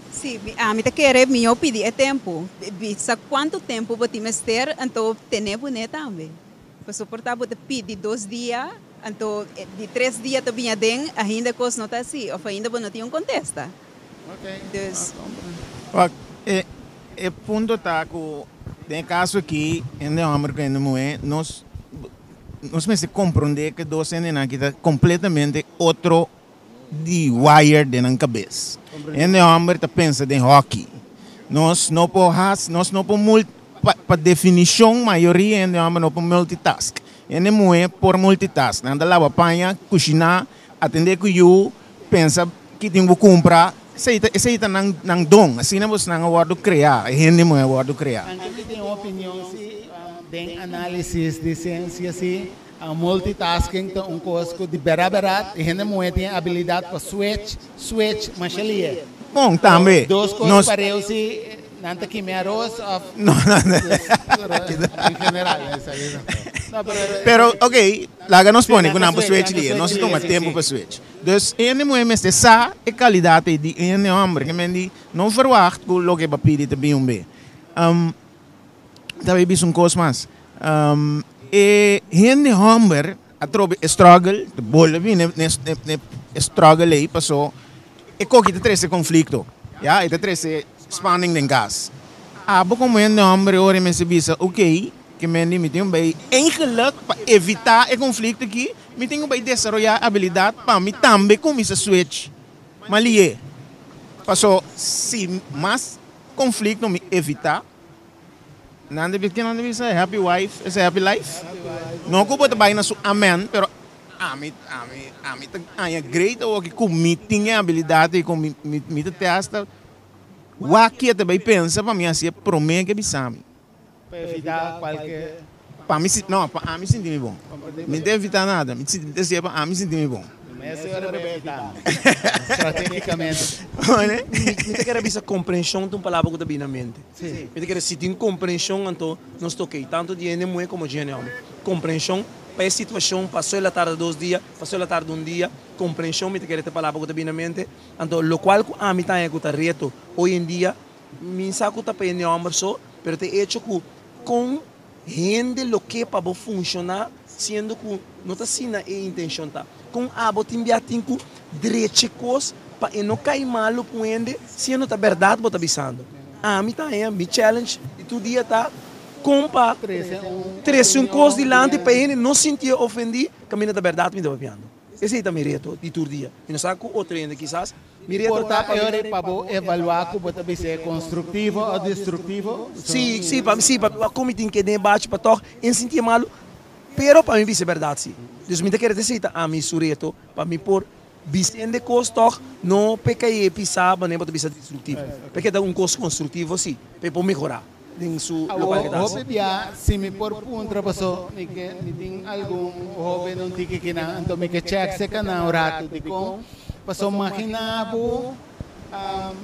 Sí, ami ta kere mihó pidi e tempu. Bisa kuantu tempu bo tin mester, anto tene bo ne tambe. Pasobra por ta bo ta pidi dos dia, anto di tres dia ta bini aden, ainda e kos no ta así òf ainda bo no tin un kontesta. Dus. Wak, e e punto ta ku den e kaso aki, hende hòmber ku hende muhé, nos nos mester komprondé ku e dos hendenan aki ta kompletamente otro di wire den nan kabes. Hende hòmber ta pensa den hòki. Nos no por hasi, nos no por mul pa pa definishon mayoria hende hòmber no por multitask. Hende muhé por multitask. Nan ta laba paña, kushiná, atendé ku yu, pensa ki tin ku kumpra, esei ta esei ta nan nan don, asina bosnan a wòrdu kreá, e hende muhé a wòrdu kreá. Anto mi tin un opinion si den análisis di siensia si multitasking ta un kos ku di bèrdat bèrdat e hende muhé tin e abilidat pa switch switch masha lihe. Bon tambe Dos kos nos pareu si nan ta kime aros òf No no no en general esaki no pero Pero ok laga nos si pone nan ku ta nan por switch switch nan ta lihe, nos switch ta tuma lihe si tempu si. pa switch. Dus e hende muhé mester sa e kalidat ei di e hende hòmber. Ke men di, no verwagt ku loke bo a pidi ta bin un be. Ta bay bisa un kos mas. E hende hòmber atrobe e struggle, ta bolbe bini na e struggle ei paso e koki ta trese konflikto, ya, e ta trese spanning den kas. Abo komo hende hòmber e ora e mester bisa, okey, ke men di mi tin un bay eigenlik pa evitá e konflikto aki, Mi tin ku bai desaroyá abilidat pa mi tambe kuminsá switch malié. Paso si mas konflikto mi evitá, nan ta bisa, ke nan ta bisa? Happy wife is a happy life? No ku bo ta bai na su amen, pero ami, ami, ami ta haña great awoki ku mi tin e abilidat ei, ku mi, mi ta testa wak ke ta bai pensa pa mi hasi e promé ke bisa mi. Pa evitá kualke. Pa mi si, no, pa ami sinti mi bon. Mi no ta evitá nada, mi ta hasié pa ami sinti mi bon. Mester ora bo evitá stratégicamente. Mi ta kere bisa komprenshon ta un palabra ku ta bini na mente. Mi ta kere si tin komprenshon anto nos ta okey, tantu di hende muhé komo di hende hòmber. Komprenshon pa e situashon pasó el a tarda dos dia, pasó el a tarda un dia, komprenshon mi ta kere ta e palabra ku ta bini na mente. Anto lokual ku ami ta haña ku ta reto hoy en dia, Mi sa ku ta pa hende hòmber so, pero ta e echo ku kon Hende lo ke pa bo funshoná siendo ku no ta asina e intenshon ta. Kon abo tin bia tin ku drecha e kos pa e no kai malu ku hende siendo ta bèrdat bo ta bisando. Ami ta haña mi challenge di tur dia ta kon pa trese un kos dilanti pa e hende no sintié ofendí kaminda ta bèrdat mi ta papiando. Esei ta mi reto di tur dia. Mi no sa ku otro hende kisas. Mi reto Por ta ta pa e mi. ora ei pa bo evaluá ku bo ta bisa e konstruktivo o destruktivo? Sí, sí, pa mi sí, pa mi wak kon mi tin ke den e bachi pa tòg e no sintié malu, pero pa mi bisa e bèrdat sí. Dus mi ta kere ta esei ta ami su reto pa mi por bisa hende kos tòg no p'e kai e pisá manera bo ta bisa destruktivo, p'e keda un kos konstruktivo sí, p'e por mehorá den su lokual Awor, ke ta hasi. hopi bia si mi por puntra paso mi ke mi tin algun hoben un tiki kinan anto mi ke chèk seka nan un ratu dikon paso magina bo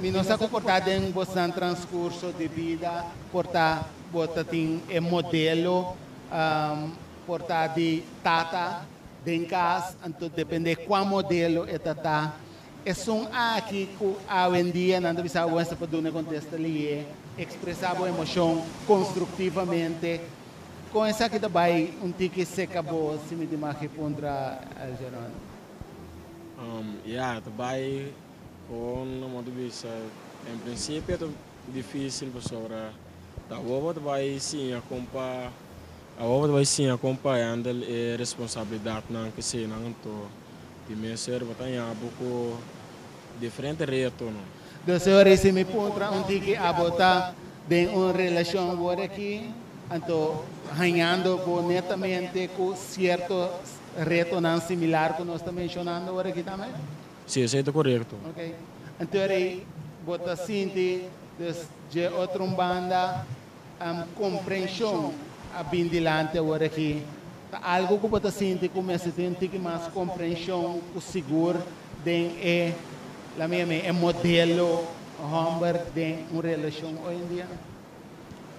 mi no sa ku por ta den bosnan transkurso di bida por ta bo ta tin e modelo por ta di tata den kas anto depende kua modelo e ta ta. Esun aki ku awendia nan ta bisa bo mester por duna e kontesta lié, ekspresá bo emoshon konstruktivamente. Kon esaki ta bai un tiki seka bo si mi tin mag e puntra Algeron? Ya, ta bai kon nan ta bisa en prinsipio ta difísil pasobra ta awor bo ta bai siña kon pa awor bo ta bai siña kon pa handle e responsabilidatnan keseinan anto Di mester bo ta haña bo ku diferente retonan. Dus e ora si mi puntra un tiki abo ta den un relashon wor aki, anto hañando bo netamente ku sierto retonan similar ku nos ta menshonando wor aki tambe? Si, esei ta korekto. Ok. Anto e ora bo ta sinti dus dje otro un banda Komprenshon a bin dilanti awor aki. Ta algu ku bo ta sinti ku mester tin un tiki mas komprenshon ku sigur den e, laat mi yam'é, e modelo hòmber den un relashon hoy en dia?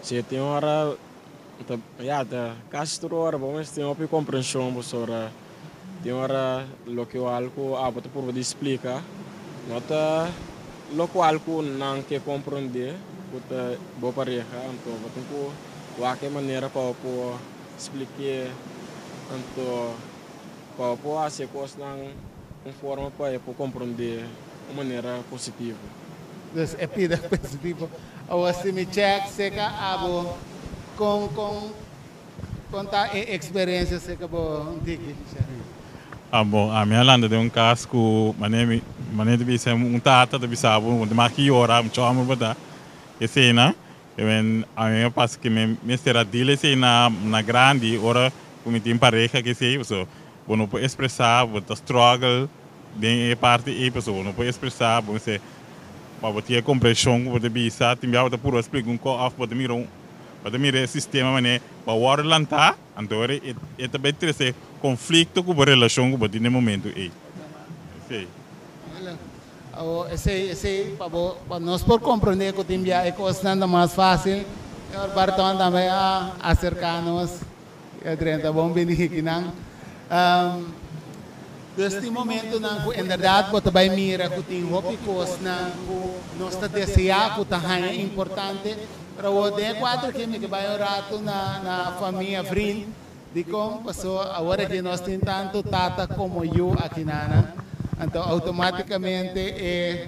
Si, tin ora ta, ya, ta kasi tur ora bo mester tin hopi komprenshon pasobra tin ora loke ku abo ta purba di splika no ta Lokual ku nan ke komprondé ku ta bo pareha, anto bo tin ku wak e manera pa bo por splik'é, anto pa bo por hasi e kosnan un forma pa e por komprondé un manera positivo. Dus e pida positivo. Awor si mi chèk seka abo kon kon Kon ta e eksperensia serka bo Diki? Ah bon, ami a lanta den un kas ku manera mi manera ta bisa un tata ta bisa bo bo ta mas ki yora mucho homber bo ta esei-nan e men ami a pasa ke mi mester a deal esei na na grandi ora ku mi tin pareha ke esei pasobra bo no por expresa bo ta struggle den e parti ei pasobra bo no por expresa bo mester pa bo tin e komprenshon ku bo ta bisa tin bia bo ta purba splika un kos òf bo ta mira un Bo ta mira e sistema manera bo a wòrdu lantá, anto ora e ta bai trese konflikto ku bo relashon ku bo tin den momentu ei. Esei. Awor, esei, esei pa bo, pa nos por komprondé ku tin bia e kosnan ta mas fásil, señor Barton tambe a aserká nos i a drenta bon bini kinan. Dus tin momentunan ku inderdat bo ta bai mira ku tin hopi kosnan ku nos ta deseá ku ta haña importante, pero awor den e kuadro aki mi ke bai un ratu na na famia, vriend, dikon? Paso awor aki nos tin tantu tata komo yu akinanan, anto outomátikamente e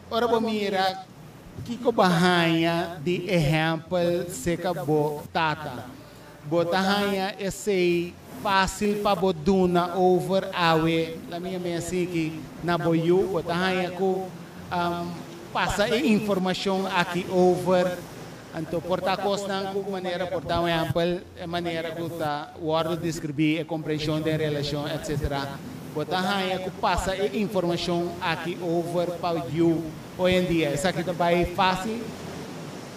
ora bo mira kiko bo haña di ehèmpel seka bo tata. Bo ta haña esei fásil pa bo duna over awe? La mi yam'é asiki na bo yu. Bo ta haña ku pasa e informashon aki over. Anto por ta kosnan ku manera por ta un ehèmpel e manera ku ta wòrdu deskribí e komprenshon den relashon etsetera. Bo ta haña ku pasa e informashon aki over pa yu hoy en dia esaki ta bai fásil?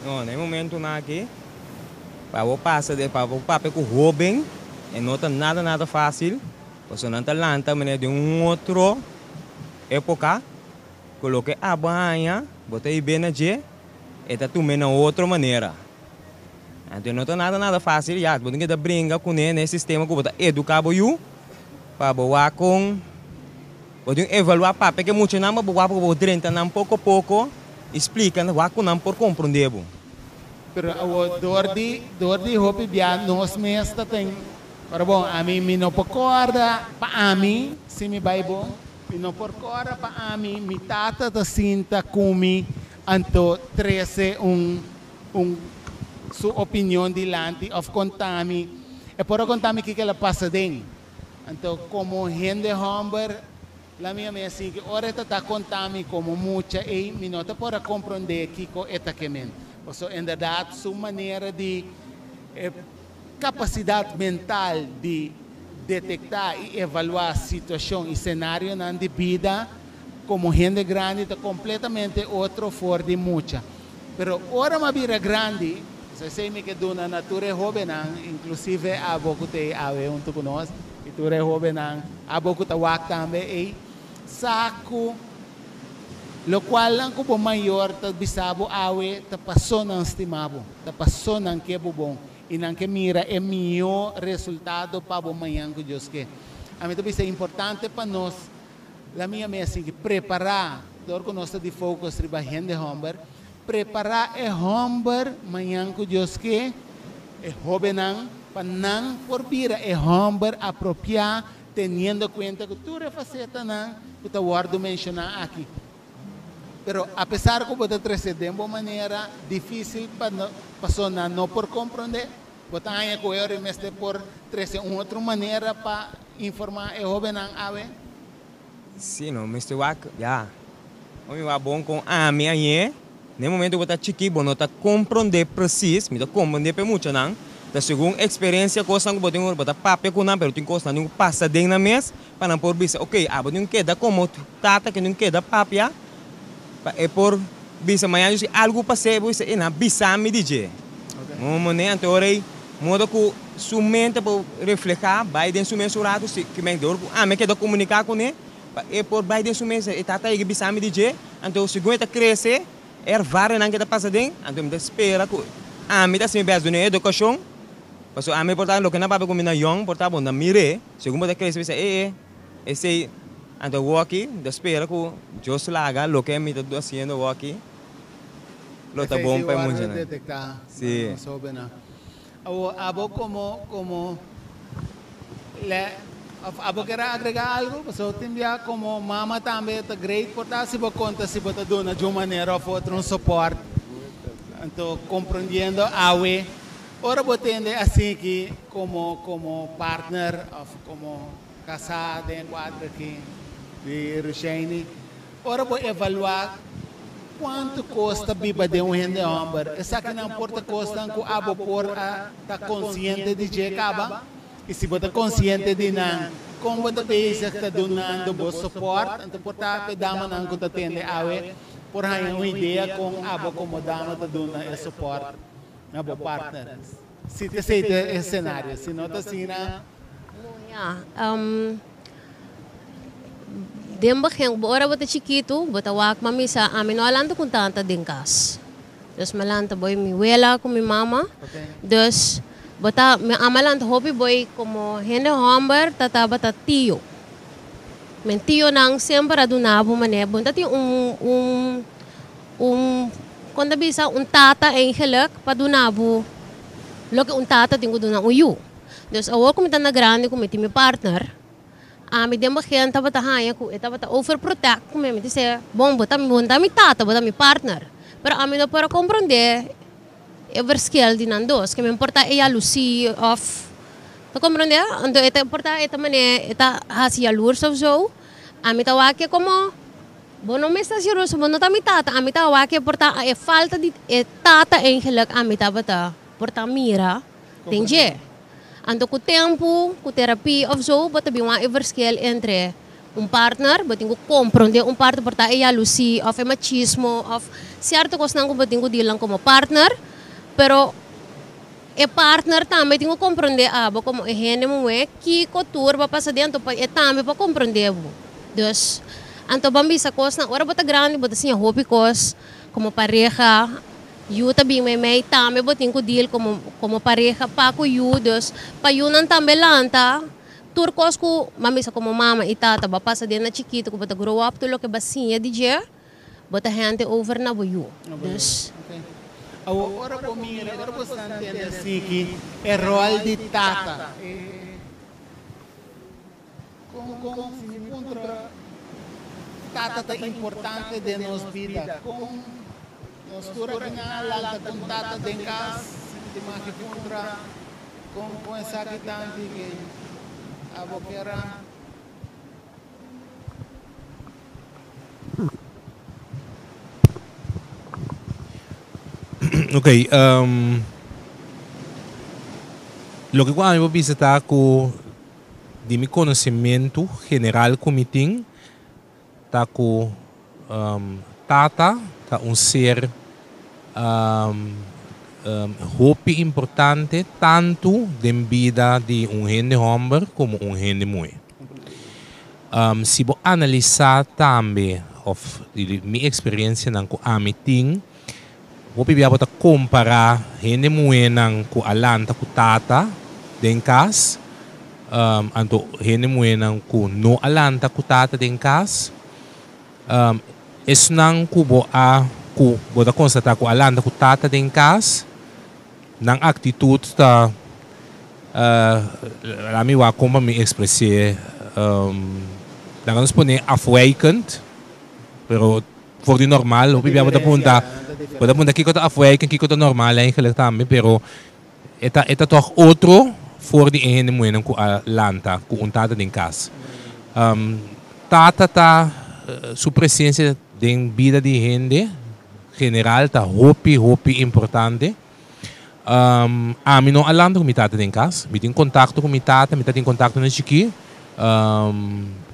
No, na e momentunan aki Pa bo pasa den, pa bo papia ku hóben e no ta nada nada fásil, pasobra nan ta lanta manera den un otro époka ku loke abo haña bo ta hib'é na dje, e ta tum'é na otro manera. Anto e no ta nada nada fásil, ya bo tin ke ta bringa kuné na e sistema ku bo ta eduká bo yu pa bo wak kon bo tin evaluá papia ku e muchanan pa bo wak ku bo drenta nan poko poko i splika wak ku nan por komprondé bo. Pero awor dor di dor di hopi bia nos mes ta ten pero bon ami mi no por corda pa ami si mi bay bon mi no por corda pa ami mi tata ta sinta cu mi anto trece un un su opinion dilanti of conta mi e por a conta mi kico el a pasa den anto como hende homber La mi a mi a sigui ora e ta ta konta mi komo mucha ei mi no ta por a komprondé kiko e ta ke men. Pasobra inderdat su manera di e kapasidat mental di detektá i evaluá situashon i senarionan di bida komo hende grandi ta kompletamente otro for di mucha. Pero ora mi a bira grandi, pasobra esei mi ke duna na tur e hóbennan, inklusive abo ku ta ei awe huntu ku nos, i tur e hóbennan, abo ku ta wak tambe ei, sa ku lokualnan ku bo mayor ta bisa bo awe ta paso nan stima bo, ta paso nan ke bo bon, i nan ke mira e mihó resultado pa bo mañan ku Dios ke. Ami ta bisa importante pa nos La mi a mi a sigui prepará, dor ku nos ta di focus riba hende hòmber, prepará e hòmber mañan ku Dios ke, e hóbennan, pa nan por bira e hòmber apropiá teniendo kuenta ku tur e fasetanan ku ta wòrdu menshoná aki. Pero apesar ku bo ta trese den bo manera difísil pa paso nan no por komprondé, Bo ta haña ku e ora mester por trese un otro manera pa informá e hóbennan awe? Sí, no mester wak, ya. Omi wak bon kon ami añe, na e momento ku bo ta chikí bo no ta komprondé presis, mi ta komprondé pa e muchanan, ta segun eksperensia kosnan ku bo tin bo ta papia ku nan pero tin kosnan tin ku pasa den nan mes pa nan por bisa oke abo tin keda komo tata ke tin keda papia pa e por Bisa mañana si algu pas'é bo bisa e nan bisa mi di dje. Moné anto ora ei modo ku su mente por reflehá bai den su mes un ratu si ki men dor ku ami a keda komuniká kuné pa e por bai den su mes e tata yega bisa mi di dje anto segun e ta krese e ervaringnan ke ta pasa den anto mi ta spera ku ami ta hasi mi bes duna e edukashon pasobra ami por ta loke nan papia ku mi na yòn por ta bo nan mir'é segun bo ta krese bisa e e. Esei, anto awoki mi ta spera ku Dios laga loke mi ta hasiendo awoki lo ta bon pa e muchanan. Si. Awor abo komo komo le of abo kier a agrega algo? Pasobra tin bia komo mama tambe ta great por ta si bo konta si bo ta duna di un manera of otro un soport. Anto komprondiendo awe ora bo tende asinki komo komo partner of komo Kasá den e kuadro aki di Rushaini, ora bo evaluá kuantu kos ta biba den un hende hòmber, esakinan por ta kosnan ku abo por a ta konsiente di dje kaba? I si bo ta konsiente di nan, kon bo ta bezig ta dunando bo sopòrt? Anto por ta ku e damanan ku ta tende awe por haña un idea kon abo komo dama ta duna e sopòrt na bo partner. Si ta esei ta e senario, si no ta asina. No, ya. Den begin, ora bo ta chikitu, bo ta wak mami sa ami no a lanta ku tanta den kas. Dus mi a lanta boy mi wela ku mi mama. Dus bo ta, mi ama lanta hopi boy komo hende hòmber ta tabata tio. Men tionan semper a duna bo manera, bo no ta tin un un. Un, kon ta bisa, un tata eigenlijk pa duna bo loke un tata tin ku duna un yu. Dus awor ku mi ta na grandi ku mi tin mi partner, ami den begin tabata haña ku e tabata overprotect ku mi. Mi ta bon, bo ta bo no ta mi tata, bo ta mi partner. Pero ami no por a komprondé e verschil di nan dos, ke mi por ta e yalusí òf, ta komprondé? Anto e ta por ta e ta manera e ta hasi yalurs òf zo, ami ta wak e komo. Bo no mester celoso, bo no ta mi tata, ami ta wak e por ta e falta di e tata eigenlijk ami tabata por ta mira den dje. Anto ku tempu, ku terapia of zo, bo ta bin wak e verschil entre un partner, bo tin ku kompronde un partner por ta e yalusi of e machismo of sierto kosnan ku bo tin ku deal nan komo partner, pero e partner tambe tin ku kompronde abo komo e hende muhé kiko tur bo a pasa den anto pa e tambe por kompronde bo. Dus, anto ban bisa kosnan, ora bo ta grandi bo ta siña hopi kos komo pareha, yu ta bin meimei, tambe bo tin ku deal komo komo pareha pa ku yu, dus pa yunan tambe lanta tur kos ku ban bisa komo mama i tata bo a pasa den na chikitu ku bo ta grow up tur loke bo a siña di dje bo ta hende over na bo yu. Dus. Awor ora bo mira, ora bo sta ntende asiki e rol di tata, e con con si mi puntra tata ta importante den nos bida, con nos tur aki nan a lanta con tata den cas, si mi ta maki puntra con con esaki tanti ke abo kier a. Ok, loke ku ami por bisa ta ku di mi konosementu general ku mi tin ta ku tata ta un ser hopi importante tantu den bida di un hende hòmber komo un hende muhé. Si bo analisá tambe òf di mi eksperensianan ku ami tin, hopi bia bo ta kompará hende muhénan ku a lanta ku tata den kas, anto hende muhénan ku no a lanta ku tata den kas. Esnan ku bo a ku bo ta konstatá ku a lanta ku tata den kas, nan aktitut ta laat mi wak kon pa mi ekspres'é, laga nos pone afwijkend, pero for di normal hopi bia bo ta punta bo ta punta kiko ta afwijkend, kiko ta normal eigenlijk tambe, pero e ta e ta tòg otro for di e hende muhénan ku a lanta ku un tata den kas. Tata ta su presencia den bida di hende general ta hopi hopi importante. Ami no a lanta ku mi tata den kas. Mi tin kontakto ku mi tata, mi ta tin kontakto na chikí.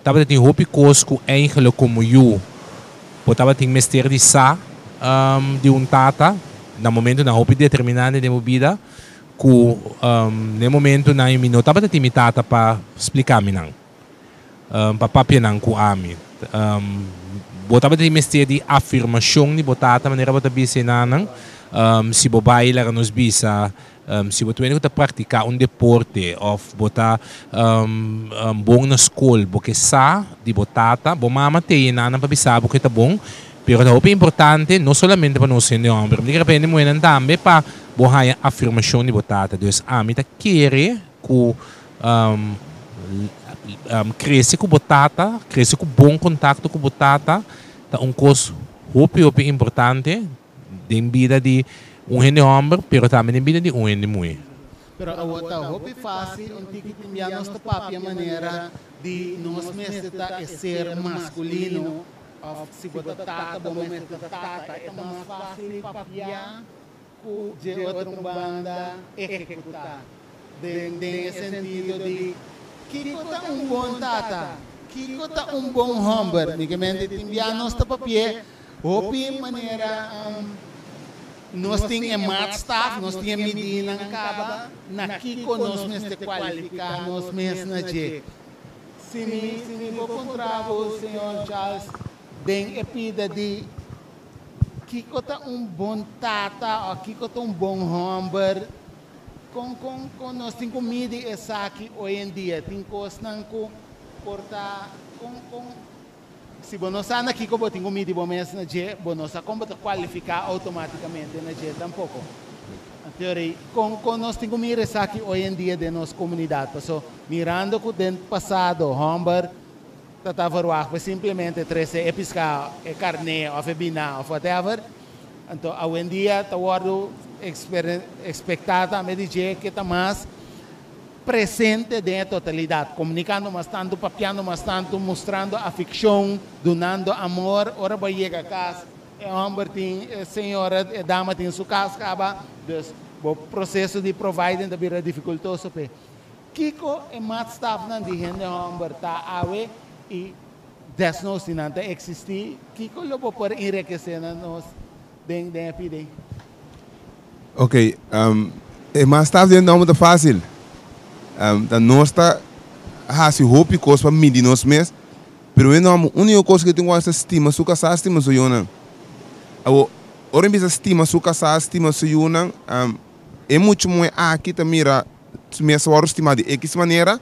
Tabata tin hopi kos ku eigenlijk komo yu bo tabatin mester di sa di un tata na momentonan hopi determinante den bo bida ku na e momentonan mi no tabata tin mi tata pa splika mi nan. Pa papia nan ku ami. Bo tabatin mester di afirmashon di bo tata manera bo ta bisa e nannan. Si bo bai laga nos bisa si bo ta wende ku ta praktiká un deporte òf bo ta bon na skol bo ke sa di bo tata, bo mama te e nannan pa bisa bo ku e ta bon. Pero ta hopi importante no solamente pa nos hende hòmber, mi ta kere pa hende muhénan tambe pa bo haña afirmashon di bo tata. Dus ami ta kere ku Krese ku bo tata, krese ku bon kontakto ku bo tata ta un kos hopi hopi importante den bida di un hende hòmber pero tambe den bida di un hende muhé. Pero awor ta hopi fásil un tiki tin bia nos ta papia manera di nos mester ta e ser maskulino òf si bo ta tata bo mester ta tata e ta mas fásil papia ku dje otro banda ehekutá den den e sentido di kiko ta un bon tata, kiko ta un bon hòmber. Mi ke mente tin bia nos ta papi'é hopi manera nos tin e maatstaf, nos tin e midinan kaba na kiko nos mester kualifiká nos mes na dje. Si mi si mi por puntra bo señor Charles den e pida di. Kiko ta un bon tata o kiko ta un bon hòmber? Kon kon kon nos tin ku midi esaki hoy en dia? Tin kosnan ku por ta kon kon si bo no sa na kiko bo tin ku midi bo mes na dje, bo no sa kon bo ta kualifiká outomátikamente na dje tampoko. Anto kon kon nos tin ku mira esaki hoy en dia den nos komunidat? Paso mirando ku den pasado hòmber Ta ta verwagt pa simplemente trese e piská, e karné òf e biná òf whatever. Anto awendia ta wòrdu ekspektá tambe di dje ke ta mas presente den e totalidat, komunikando mas tantu, papiando mas tantu, mustrando afikshon, dunando amor. Ora bo a yega kas, e hòmber tin, e señora, e dama tin su kas kaba, dus bo proseso di providing ta bira difikultoso p'e. Kiko e maatstafnan di hende hòmber ta awe i desnos si nan ta eksistí, kiko lo bo por enrekesé na nos den den e pida ei? Ok, e maatstaf di hende hòmber ta fásil. Ta nos ta hasi hopi kos pa midi nos mes, pero hende hòmber úniko kos ku e tin ku hasi ta stima su kasá, stima su yunan. Awor, ora e bisa stima su kasá, stima su yunan, e mucha muhé aki ta mira Su mes a wòrdu stimá di ekis manera,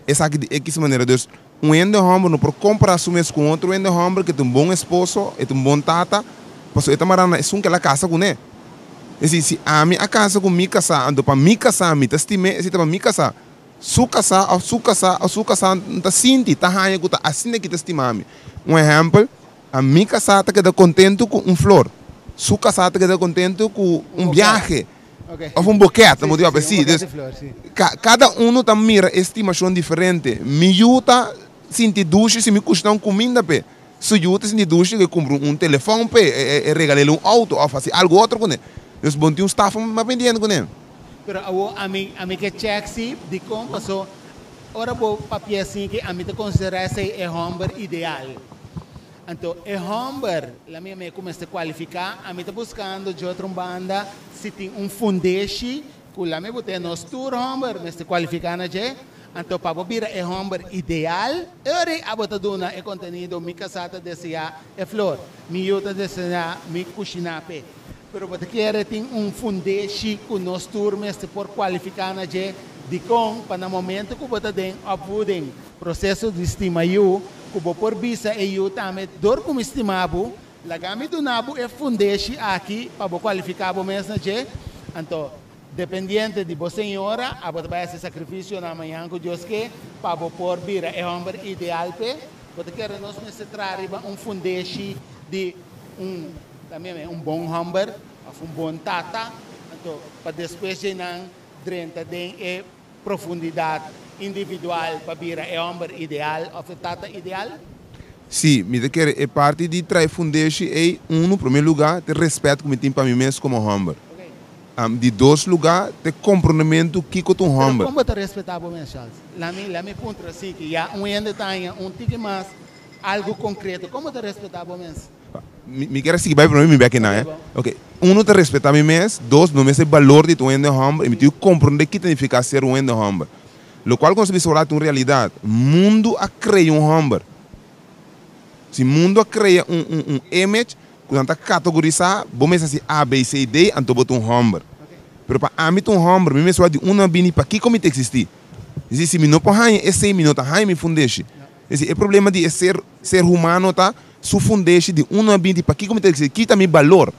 esaki di ekis manera. Dus, un hende hòmber no por kompará su mes ku un otro hende hòmber ku e ta un bon esposo, e ta un bon tata, pasobra e ta mará na esun ku el a kasa kuné. Es decir, si ami a kasa ku mi kasá, anto pa mi kasá mi ta stim'é, esei ta pa mi kasá. Su kasá òf su kasá òf su kasá no ta sinti, ta haña ku ta asina ki ta stima mi. Un ehèmpel, mi kasá ta keda kontentu ku un flor, su kasá ta keda kontentu ku un biahe òf un bokèt, ta motivá pa sí. Dus, kada unu ta mira e stimashon diferente. Mi yu ta sinti dushi si mi kushina un kuminda p'e. Su yu ta sinti dushi ku e kumpra un telefòn p'e, e regal'el un outo òf hasi algu otro kuné. Dus bon tin un staf mas pendiente kuné. Pero awo ami ami ke check si dikon paso ora bo papia asin ke ami ta konsidera esei e homber ideal. Anto e homber la mi ame ku mester kualifiká ami ta buskando dje otro un banda si tin un fundeshi ku la mi bo ten nos tur homber mester kualifiká na dje. Anto pa bo bira e homber ideal e ora ei abo ta duna e kontenido mi kasá ta deseá e flor, mi yu ta deseá mi kushiná p'e. Pero bo ta kere tin un fundeshi ku nos tur mester por kualifiká na dje? Dikon? Pa na momento ku bo ta den opvoeding, proseso di stima yu, ku bo por bisa e yu tambe, Dor ku mi stima bo, laga mi duna bo e fundeshi aki pa bo kualifiká bo mes na dje. Anto, dependiente di bo señora, abo ta bai hasi sakrifisionan mañan ku Dios ke pa bo por bira e hòmber ideal p'e. Bo ta kere nos mester traha riba un fundeshi di un. Ta meme un bon homber of un bon tata, anto pa despues dje nan drenta den e profundidad individual pa bira e homber ideal of e tata ideal? Sí, mi ta kere e parti di trae fundeshi ei, unu, prome luga, t'e respet ku mi tin pa mi mes komo homber. Di dos luga, t'e komprondementu kiko ta un Pero homber. kon bo ta respetá bo mes, Charles? Lami, lami puntra así, ki ya un hende ta haña un tiki mas algu konkreto. Kon bo ta respetá bo mes? Mi kier a sigui bai prome mi bek einan eh. Ok, uno ta respeta mi mes, dos no mester balor di ta un hende homber y mi tin cu comprende ki ta nifica ser un hende homber. Locual cu nos a bisa ora ta un realidad, mundo a crea un homber. Si mundo a crea un un un image cu nan ta categorisa, bo mester haci A, B, C, D anto bo ta un homber. Pero pa ami ta un homber mi mester wak di unda mi a bini, pakico mi ta existi. Es decir, si mi no por haña esey mi no ta haña mi fundeshi. Es decir, e problema di e ser ser humano ta su fundeshi di uno a binti pakiko mi ta exigi kita mi balor.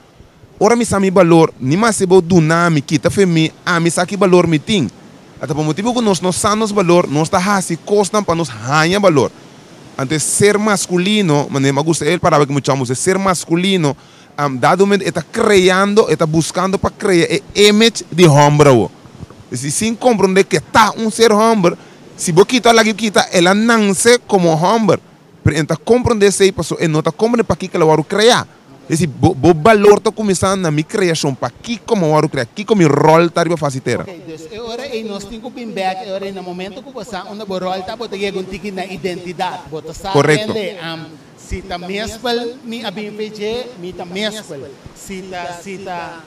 Ora mi sa mi balor, ni mas bo duna mi kita fe mi, ami sa ki balor mi tin. Ata pa motibu ku nos no sa nos balor, nos ta hasi kosnan pa nos haña balor. Anto e ser maskulino, manera mi a gusta e palabra ku mi chama usa, e ser maskulino, dado momento e ta kreando, e ta buskando pa krea e image di hòmber awo. Es decir, sin komprondé ke ta un ser hòmber, si bo kita lag'e kita, el a nanse komo hòmber. Pero e no ta komprondé esei pasobra e no ta komprondé pakiko el a wòrdu kreá. Es decir, bo bo balor ta kuminsá na mi kreashon, pakiko mi a wòrdu kreá, kiko mi ròl ta riba fas di tera. Oké, dus e ora ei nos tin ku bin bèk, e ora ei na momento ku bo sa unda bo ròl ta, bo ta yega un tiki na identidat. Bo ta sa Korekto. kende, si ta mespel mi a bin fe dje, mi ta mespel. Si ta, si ta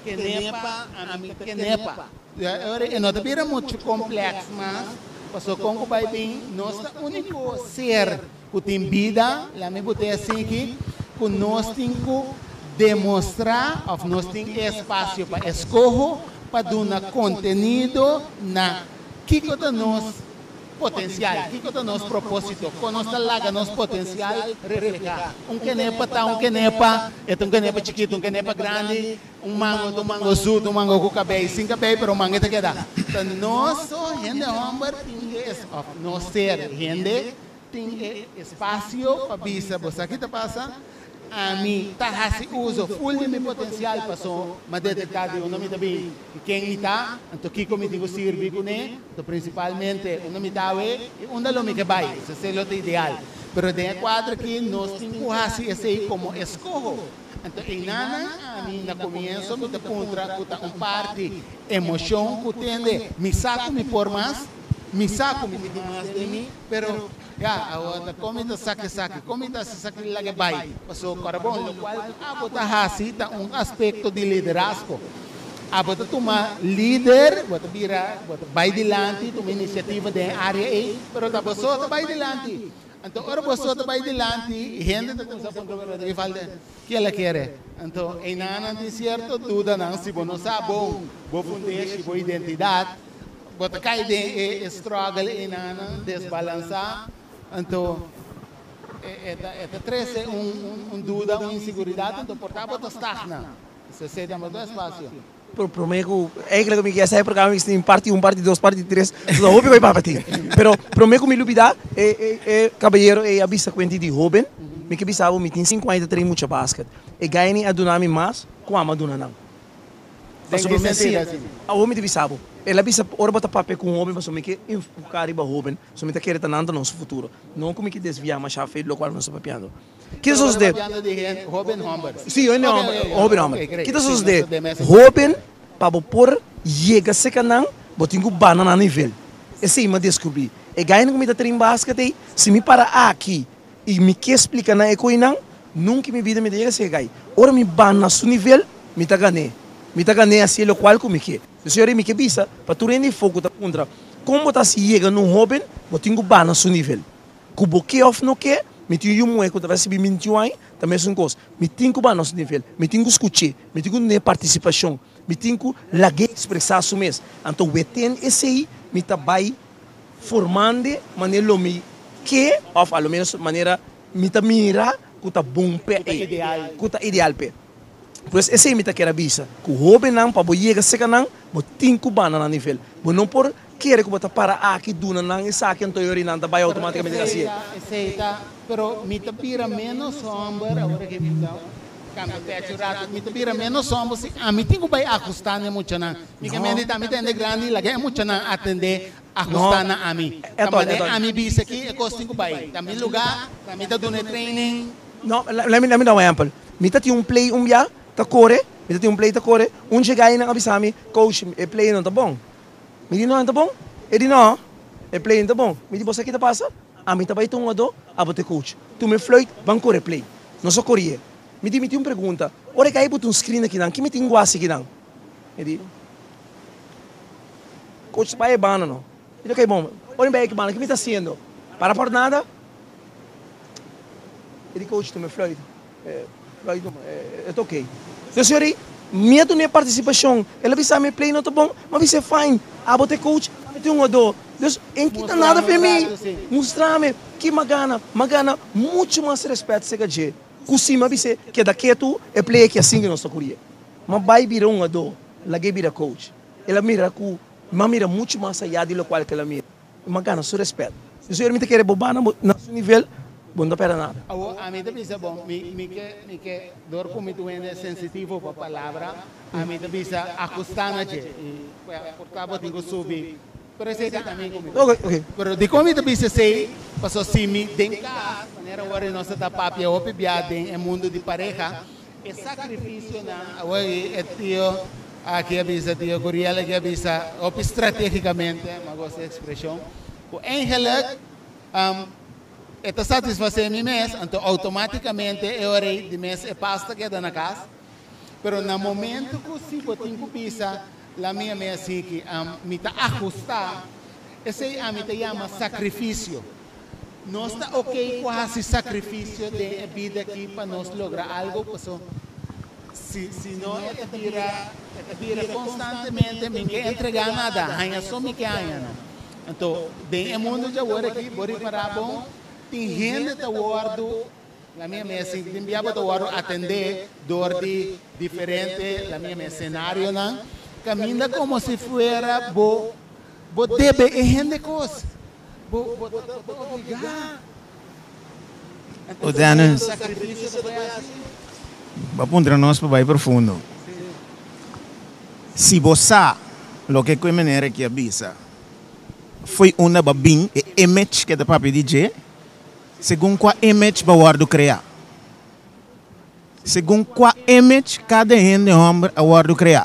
kenepa, ami ta kenepa. E ora e no ta bira muchu kompleks mas, pasobra kon ku bai bin nos ta úniko ser ku tin bida, laat mi bot'é asinki, ku nos tin ku demostrá òf nos tin e espasio pa eskoho pa duna kontenido na kiko ta nos Potensial, Kiko ta nos propósito? Kon nos ta laga nos potensial reflehá? Un kenepa ta un kenepa, e ta un kenepa chikitu, un kenepa grandi, un mango ta un mango zoet, un mango ku kabei, sin kabei, pero un mango e ta keda. Ta nos hende hòmber tin e, òf nos ser hende tin e espasio pa bisa, bo sa ki ta pasa? Ami ta hasi uso ful di mi potensial paso m'a detektá di unda mi ta bin i ken mi ta, anto kiko mi tin ku sirbi kuné, anto prinsipalmente unda mi ta awe i unda lo mi ke bai. Esei lo ta ideal. Pero den e kuadro aki nos tin ku hasi esei komo eskoho. Anto einanan ami na komienso mi ta puntra ku ta un parti emoshon ku tende mi sa ku mi por mas, mi sa ku mi tin mas den mi, pero Ya, awor ta kon mi ta saka esaki, kon mi ta hasi esaki laga e bai. Pasobra kòrda bon, lokual ku abo ta hasi ta un aspekto di liderazgo. Abo ta tuma lider, bo ta bira, bo ta bai dilanti, tuma inisiativa den e área ei, pero ta bo so ta bai dilanti. Anto ora bo so ta bai dilanti, hende ta kuminsá puntra bo, pero ta ki falta? Ke el a kere? Anto einanan tin sierto dudanan si bo no sa bon bo fundeshi, bo identidat. Bo ta kai den e struggle einanan, desbalansá, anto e ta e ta trese un un duda, un inseguridat, anto por ta bo ta stagna. Esei ta bo espasio. Pero promé ku, eigenlijk mi kier sa e programa mi tin parti un, parti dos, parti tres, so hopi ko'i papia tin. Pero promé ku mi lubidá, e e e kabayero ei a bisa kuenti di hóben, mi ke bisa bo mi tin sinku aña ta train mucha basket. E gaini a duna mi mas ku ami a duna nan. Den Pasobra ki mi a sentido siña, asina? awor mi ta bisa bo, el a bisa ora bo ta papia ku un hóben pasobra mi ke enfoká riba hóben, pasobra mi ta kere ta nan ta nos futuro. No ku mi ke desviá masha fe di lokual nos ta papiando. Ki ta sosodé? Hoben homber. Sí, hoben homber, hoben homber. Ki ta sosodé? Hoben, pa bo por yega serka nan, bo tin ku bana nan nivel. Esei mi a deskubrí. E gainan ku mi ta train basket ei, si mi para aki i mi ke splika nan e koinan, nunka mi bida mi ta yega serka e gai. Ora mi bana su nivel, mi ta gan'é. Mi ta gan'é hasié lokual ku mi ke. Señor, i mi ke bisa pa tur hende afó ku ta puntra, Kon bo ta hasi yega na un hoben? Bo tin ku bana su nivel. Ku bo ke òf no ke, mi tin un yu muhé ku ta risibi 21 aña, ta mesun kos. Mi tin ku baha nos nivel, mi tin ku skuch'é, mi tin ku dun'é partisipashon, mi tin ku lag'é ekspresá su mes. Anto weten esei mi ta bai formand'e manera lo mi ke òf a lo ménos manera mi ta mira ku ta bon p'e, ku ta ideal p'e. Pues esei mi ta kier a bisa, ku hóbennan pa bo yega serka nan, bo tin ku banda nan nivel. Bo no por kere ku bo ta para aki duna nan esaki anto yori nan ta bai outomátikamente hasié. Esei ta, pero mi ta bira ménos hòmber awor ke mi ta kambia pecho un ratu, mi ta bira ménos hòmber si ami tin ku bai ahustá na e muchanan. Mi ke mende ta mi ta hende grandi laga e muchanan atendé ahustá na ami. Ta manera ami bisa ki e kos tin ku bai. Ta mi lugá, ta mi ta duna e training. No, let mi da un ehempel. Mi ta tin un play un bia ta kore, mi ta tin un play ta kore, un dje gainan a bisa mi, Coach, e play no ta bon. Mi di, No, e no ta bon? E di, No, e play no ta bon. Mi di, Bo sa ki ta pasa? Ami ta bai ta un hugadó, abo ta e coach. Tuma e fluit, ban kore play. Nos a korié. Mi di, Mi tin un pregunta. Ora e kai buta un screen akinan, ki mi tin guasi akinan? Mi di, Coach, bai e banda no. Mi di, Ok, bon. Ora mi bai aki banda, ki mi ta hasiendo? Para por nada? E di coach tuma e fluit. E fluit tuma, e ta ok. Yo señor ei, mi a duna e participacion. El a bisa mi e play no ta bon, mi a bisa e fine. Abo ta e coach, ami ta e hungador. Dus e kita nada pa mi. Mustrami ki mi a gana. Mi a gana mucho mas respet cerca dje. Cu si mi a bis'e keda ketu, e play aki asin cu nos ta curie. Mi a bay bira hungador, lag'e bira coach. El a mira cu mi a mira mucho mas aya di locual cu el a mira. Mi a gana su respet. Si señor mi ta kere bo bana bo na su nivel, bo no ta perde nada. Awor ami ta bisa bo, mi mi ke mi ke dor ku mi ta wende sensitivo pa palabra, ami ta bisa ahusta na dje i por ta bo tin ku subi, pero esei ta ami ku mi ta bisa. Pero dikon mi ta bisa esei? Pasobra si mi den kas, manera awor nos ta ta papia hopi bia den e mundu di pareha, E sacrificionan, awor e tio aki a bisa, tio Curiel aki a bisa hopi strategicamente, mi a gosta e expresion, cu eigenlijk e ta satisface mi mes, anto automaticamente e ora ey di mes e pas ta keda na cas, pero na momento cu si bo tin cu bisa la mi a mi asiki, mi ta ahusta, esey ami ta yama sacrificio. Nos ta ok ku hasi sakrifisio den e bida aki pa nos logra algu? Paso si si no e ta bira e ta bira konstantemente mi ke entregá nada, haña so mi ke haña no. Anto den e mundu djawor aki bo ripará bon tin hende ta wòrdu la mia mes tin bia bo ta wòrdu atendé dor di diferente la mia mes senarionan kaminda komo si fuera bo bo debe e hende kos. Bo bo ta bo ta obligá. O Dennis, bo a puntra nos pa bai profundo. Si bo sa loke ku e meneer aki a bisa, fo'i unda bo a bin e image ke ta papia di dje, segun kua image bo a wòrdu kreá. Segun kua image kada hende hòmber a wòrdu kreá?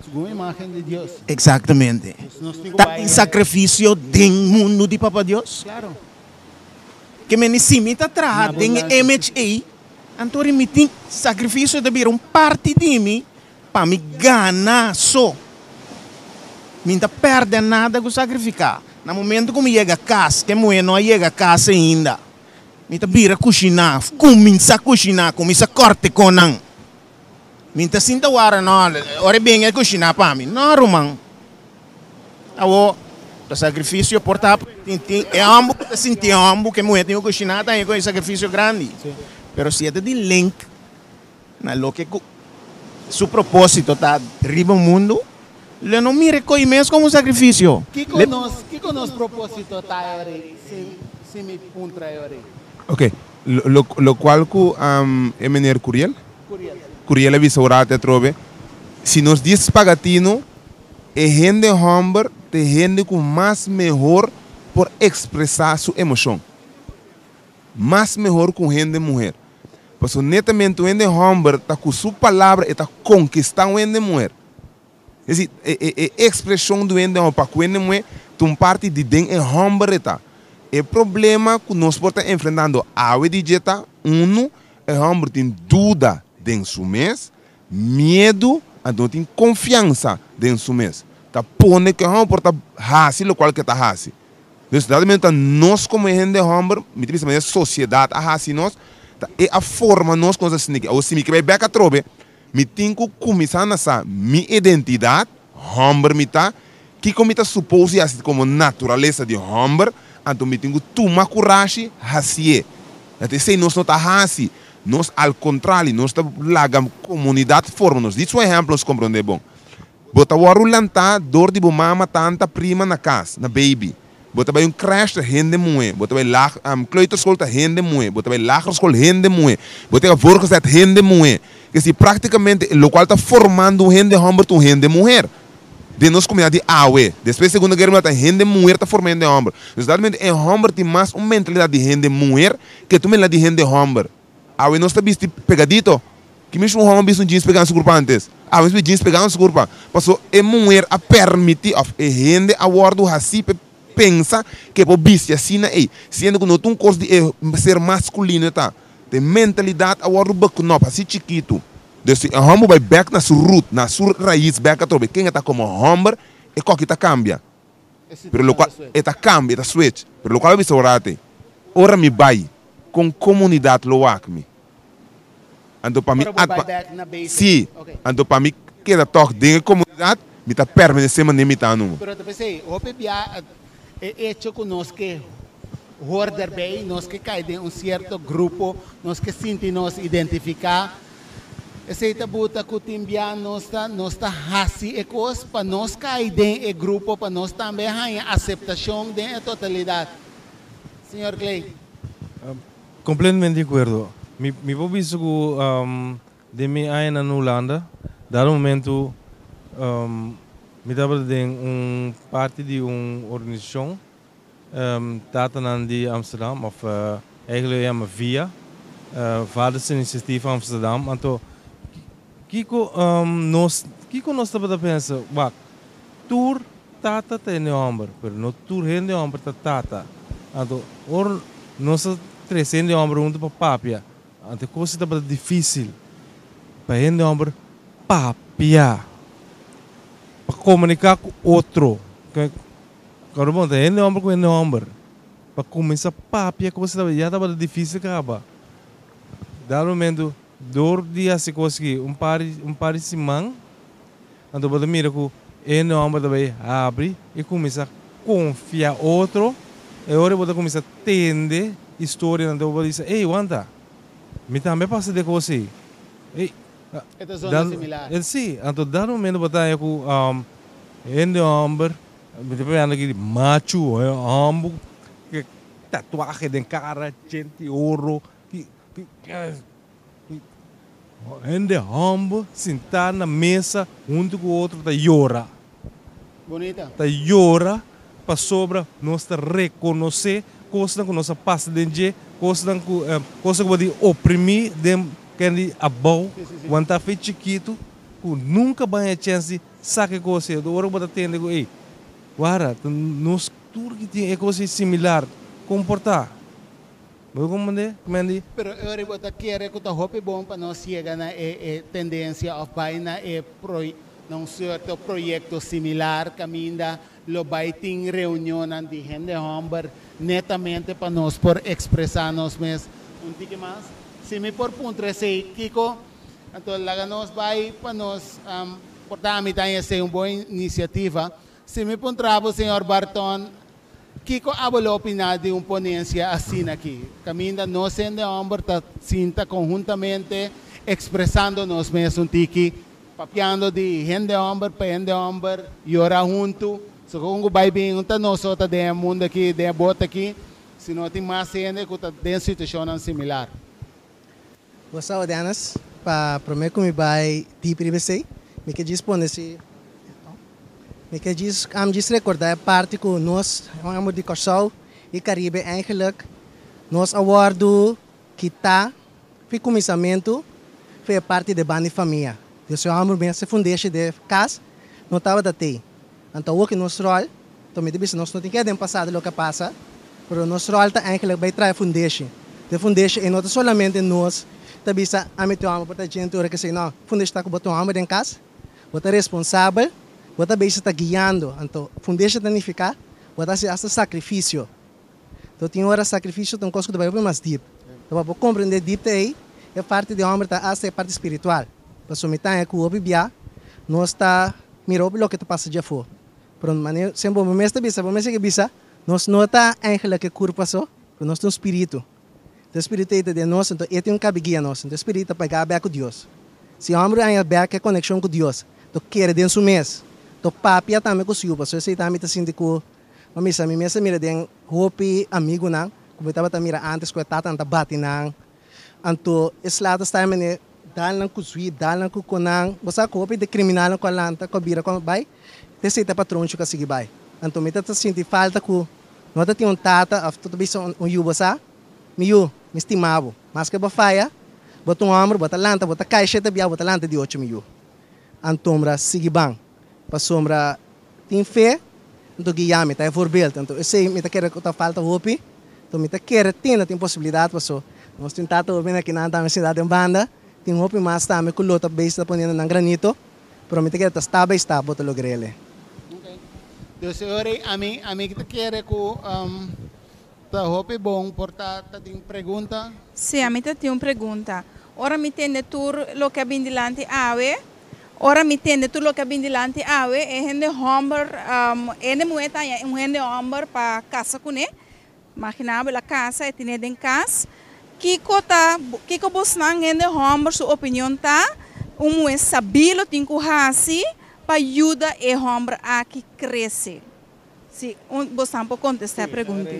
Segun e imágen di Dios. Eksaktamente. Ta tin sakrifisio den mundu di Papa Dios? Klaro. Ke mende si mi ta traha den e image ei, anto ri mi tin sakrifisio ta bira un parti di mi pa mi gana so. Mi no ta pèrdè nada ku sakrifiká. Na momento ku mi yega kas, ke muhé no a yega kas ainda. Mi ta bira kushiná, kuminsá kushiná, kuminsá kòrte konan. Mi ta sinta wara, no, ora e bin e kushiná pa mi. No, ruman. Awor, ta sakrifisio por ta, tin, tin, e hòmber ku ta sinti e hòmber ku e muhé tin ku kushiná ta haña ku e sakrifisio grandi. Pero si e ta di link na loke ku. su propósito ta riba mundu, lo no mira e koi mes komo un sakrifisio. Kiko nos kiko nos propósito ta e ora ei? Si si mi puntra e ora ei. Ok, lo lokual ku e meneer Curiel? Curiel, si. Curiel a bisa ora te atrobe, si nos dies paga tinu, e hende hòmber ta e hende ku mas mehor por ekspresá su emoshon. Mas mehor ku un hende muher. Pasobra netamente un hende hòmber ta ku su palabra e ta konkistá un hende muher. Es decir, e e e ekspreshon di un hende hòmber pa ku hende muher ta un parti di den e hòmber e ta. E problema ku nos por ta enfrentando awe di dje ta, unu, e hòmber tin duda den su mes, miedu, anto no tin konfiansa den su mes. Ta pone ku e hòmber por ta hasi lokual ku e ta hasi. Dus dat momento ta nos como hende homber, mi ta bisa manera sociedad a haci nos, ta e a forma nos cu nos a sinti. Awor si mi ke bay bek atrobe, mi tin cu cuminsa na sa mi identidad, homber mi ta, kico mi ta suppose di haci como naturalesa di homber, anto mi tin cu tuma curashi hacié. Dat esey nos no ta haci, nos al contrario, nos ta laga comunidad forma nos. Dicho un ehempel nos comprende bon. Bo ta wòrdu lantá dor di bo mama, tanta, prima na kas, na baby. Bo ta bai un crèche ta hende muhé, bo ta bai lag, kleuterschool ta hende muhé, bo ta bai lagere school hende muhé, bo ta voorgezet hende muhé. Kesi práktikamente lokual ta formando un hende hòmber ta un hende muher. Den nos komunidat di awe, despues di Segunda Guera Mundial ta hende muher ta forma hende hòmber. Dus realmente e hòmber tin mas un mentalidat di hende muher ke ta un mentalidat di hende hòmber. Awe nos ta bisti pegadito. Ki mishi un hòmber bisti un jeans pegá na su kurpa antes? Awe nos bisti jeans pegá na su kurpa. Paso e muher a permití òf e hende a wòrdu hasí pa e pensa ku e por bisti asina ei. Siendo ku no ta un kos di e ser maskulino e ta. Ta e mentalidat a wòrdu beknòp hasi chikitu. Dus si e hòmber bai bèk na su root, na su rais bèk atrobe ken e ta komo hòmber, e kòki ta kambia. Pero lokual e ta kambia, e ta switch. Pero lokual a bisa ora te, ora mi bai, kon komunidat lo wak mi? Anto pa mi Ora bo bai bek na basic. Sí, Ok. anto pa mi keda tòg den e komunidat, mi ta permanesé manera mi ta numa. Pero ta p'esei, hopi bia e echo ku nos ke hor derbei, nos ke kai den un sierto grupo, nos ke sinti nos identifiká, Esei ta buta ku tin bia nos ta nos ta hasi e kos pa nos kai den e grupo pa nos tambe haña aseptashon den e totalidat. Señor Clay. Completamente di acuerdo. Mi mi por bisa cu den mi añanan na Hulanda, dado momento mi tabata den un parti di un organisacion Tatanan di Amsterdam of eigenlijk e yama via Vadersinitiatief Amsterdam anto kiko nos kiko nos tabata pensa wak tur tata ta hende homber pero no tur hende homber ta tata anto ora nos a trese hende homber hunto pa papia anto e cosa tabata dificil pa hende homber papia pa comunica cu otro. Kòrda bon, ta hende hòmber ku hende hòmber. Pa kuminsá papia kos tabata ya tabata difísil kaba. Dado momento, dor di hasi kos aki un par un par di siman, anto bo ta mira ku e hende hòmber ta bai habri i kuminsá konfia otro. E ora bo ta kuminsá tende historianan, anto bo ta bisa, ey, wanta, mi tambe a pasa di e kos ei. Ey, E ta zona similar. Sí, anto dado momento bo ta haña ku hende hòmber. Mi ta papia aki di machu, homber ku tatuahe den kara, djente oro, hende homber sintá na mesa huntu ku otro ta yora. Bunita. Ta yora pasobra nos ta rekonosé kosnan ku nos a pasa den dje, kosnan ku kosnan ku bo di oprimí den kende abou, wantá fe chikitu ku nunka bo haña chèns di Sa ke kos ei. Ora ku bo ta tende ku ei, wara, ta nos tur ki tin e kos ei similar komportá. Bo ta komprendé, Mandy? Pero e ora bo ta kere ku ta hopi bon pa nos yega na e e tendensia òf bai na e proy na un sierto proyekto similar kaminda lo bai tin reunionnan di hende hòmber netamente pa nos por ekspresá nos mes un tiki mas. Si mi por puntra esei, kiko Anto laga nos bai pa nos por ta mi ta haña esei un bon inisiativa. Si mi puntra bo, señor Barton, kiko abo lo opiná di un ponensia asina aki, kaminda nos hende hòmber ta sinta konhuntamente ekspresando nos mes un tiki? Papiando di hende hòmber pa hende hòmber yora huntu. So kon ku bai bin no ta nos so ta den e mundu aki, den e bot aki, sino tin mas hende ku ta den situashonnan similar. Bo sa Dennis, pa prome ku mi bai deep riba esei, mi ke djis pone si, mi ke djis am djis rekorda e parti ku nos hòmber di Kòrsou i Karibe eigenlijk nos a wòrdu Kita fi kuminsamentu fi e parti de banda di famia. Dios e hòmber mes e fundeshi de kas no tabata tei. Anto awor ki nos ròl, anto mi ta bisa nos no tin keda den pasado loke a pasa, pero nos ròl ta eigenlijk bai traha e fundeshi. De fundeshi ei no ta solamente nos ta bisa ami ta e hòmber por ta djente ora kesei, no, fundeshi ta ku bo ta un hòmber den kas, bo ta responsabel, bo ta bezig ta guiando. Anto fundeshi ta nifiká bo ta hasi asta sakrifisio. To tin ora sacrificio ta un cos cu ta bay hopi mas diep. Ta pa bo comprende diepte ey, e parti di homber ta hasta e parti spiritual. Pasobra mi taña cu hopi bia nos ta mira hopi loke ta pasa djafo. Pero manera semper bo mes ta bisa, bo mes a bisa, nos no ta eigenlijk e curpa so, pero nos ta un spiritu. Enton e spiritu ey ta den nos, enton e tin un cabi guia nos. Enton e spiritu ta pega bek cu Dios. Si homber haña bek e conexion cu Dios, to kere den su mes, to papia tambe cu su yu, pasobra esey tambe ta sinti cu Ma misa, mi mes a mira den hopi amigunan ku mi tabata mira ántes ku e tatanan ta bati nan. Anto e sla ta sta mene dal nan ku zwip, dal nan ku konan. Bo sa ku hopi di kriminalnan ku a lanta, ku a bira, ku a bai, ta esei ta e patronchi ku a sigui bai. Anto mi ta ta sinti falta ku no ta tin un tata òf ta bisa un yu, bo sa, mi yu, mi stima bo. Maske bo faya, bo ta un hòmber, bo ta lanta, bo ta kai shete bia, bo ta lanta di ocho, mi yu. Antombra sigui ban. Pasobra tin fe, anto guia mi, ta e voorbeeld. Anto esei mi ta kere ku ta falta hopi, anto mi ta kere tin, tin posibilidat paso nos tin tata hopi na kinan tambe sinta den banda, tin hopi mas tambe ku lo ta bezig ta poniendo nan granito, pero mi ta kere ta stap by stap bo ta logr'el. Dus e ora ei ami ami ta kere ku ta hopi bon por ta ta tin pregunta. Sí, ami ta tin un pregunta. Ora mi tende tur loke a bin dilanti awe, Ora mi tende tur loke a bin dilanti awe, e hende hòmber, e hende muhé ta haña un hende hòmber pa kasa kuné. Imaginá bo el a kasa, e tin'é den kas. Kiko ta, kiko bosnan hende hòmber su opinion ta un muhé sabí lo tin ku hasi pa yuda e hòmber aki krese? Si un bosnan por kontestá e pregunta.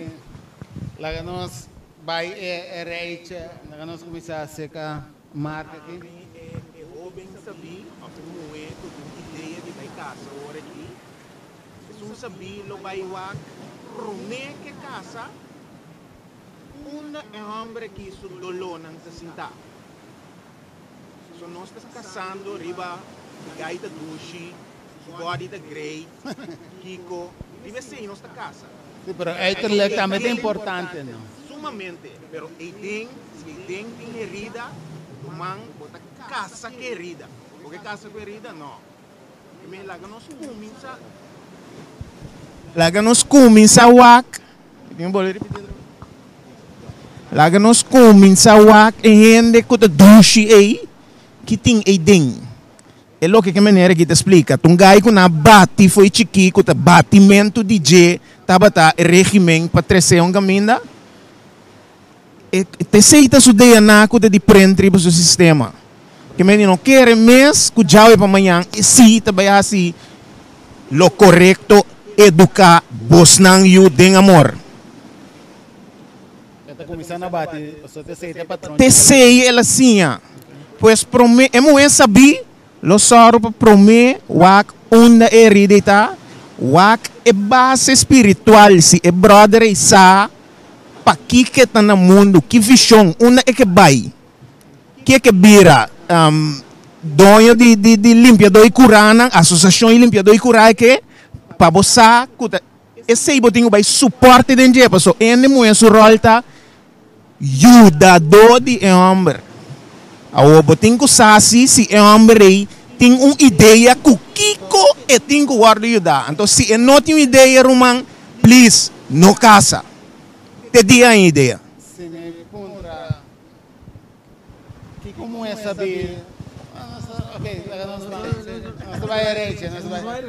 Laga nos bai e rijtje, laga nos kuminsá aserka. Mark aki. Mi e hoben sabí of e muhé ku tin idea di bai kasa ora aki, esun sabí lo bai wak promé ke kasa unda e hòmber aki su dolónan ta sintá. So nos ta kasando riba su gai ta dushi, su bòdi ta great, kiko, riba esei nos ta kasa. Sí, pero uiterlijk tambe ta importante, no? Sumamente, pero eiden, si eiden tin herida, ruman, bo ta kasa ku herida. Bo ke kasa ku herida? No. I men laga nos kuminsá. Laga nos kuminsá wak. Mi tin bolbe ripití otra bes. Laga nos kuminsá wak e hende ku ta dushi ei, ki tin eiden. E loke ke manera aki ta splika, ta un gai ku nan a bati fo'i chikí ku ta batimentu di dje tabata e regimen pa tres'é un kaminda. E t'esei ta su DNA ku ta di prent riba su sistema. Ke men di no kere mes ku djawe pa mañan e si ta bai hasi lo korekto, eduká bosnan yu den amor. E ta kuminsá na bati, pasobra t'esei ta e patron. T'esei el a siña. Pues promé e muhé sabí lo sòru pa promé wak unda e herida ei ta, wak e base spiritual si e bròder ei sa pakiko e ta na mundu, ki vishon, unda e ke bai, ke e ke bira, doño di di limpiadó i kuranan, asosiashon di limpiadó i kurá e ke, pa bo sa ku ta esei bo tin ku bai suporte den dje, pasobra hende muhé su ròl ta Yudadó di e hòmber. Awor bo tin ku sa si si e hòmber ei tin un idea ku kiko e tin ku wòrdu yudá. Anto si e no tin un idea ruman, please no kasa. Te dia un idea. Si mi puntra Kiko muhé sabí? Ok, laga nos nos ta bai erechi, nos ta bai,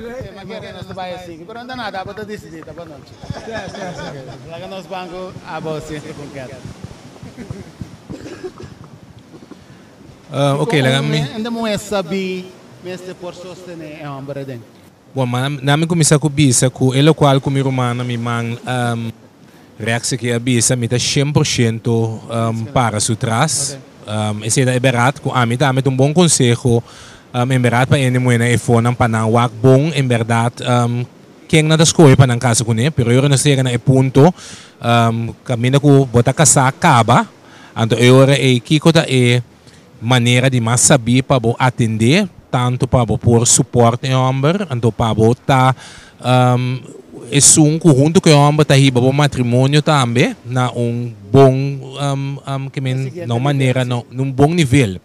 mi kere nos ta bai así, pero no ta nada, abo ta disidí, ta bo nochi. Laga nos ban ku abo siempre kon keda. Ok, laga mi. Unda muhé sabí? mester por sostené e hòmber aden? Bon, ma na mi kuminsá ku bisa ku e lokual ku mi rumannan, mi man rèks aki a bisa, mi ta 100% para su tras. Esei ta e bèrdat ku ami tambe ta un bon konseho en bèrdat pa hende muhé nan e fonan pa nan wak bon en bèrdat ken nan ta skohe pa nan kasa kuné. Pero e ora nos yega na e punto kaminda ku bo ta kasá kaba, anto e ora ei kiko ta e manera di mas sabí pa bo atendé, tantu pa bo por supòrt e hòmber, anto pa bo ta esun ku huntu ku e hòmber ta hiba bo matrimonio tambe na un bon ke men na un manera na un bon nivel.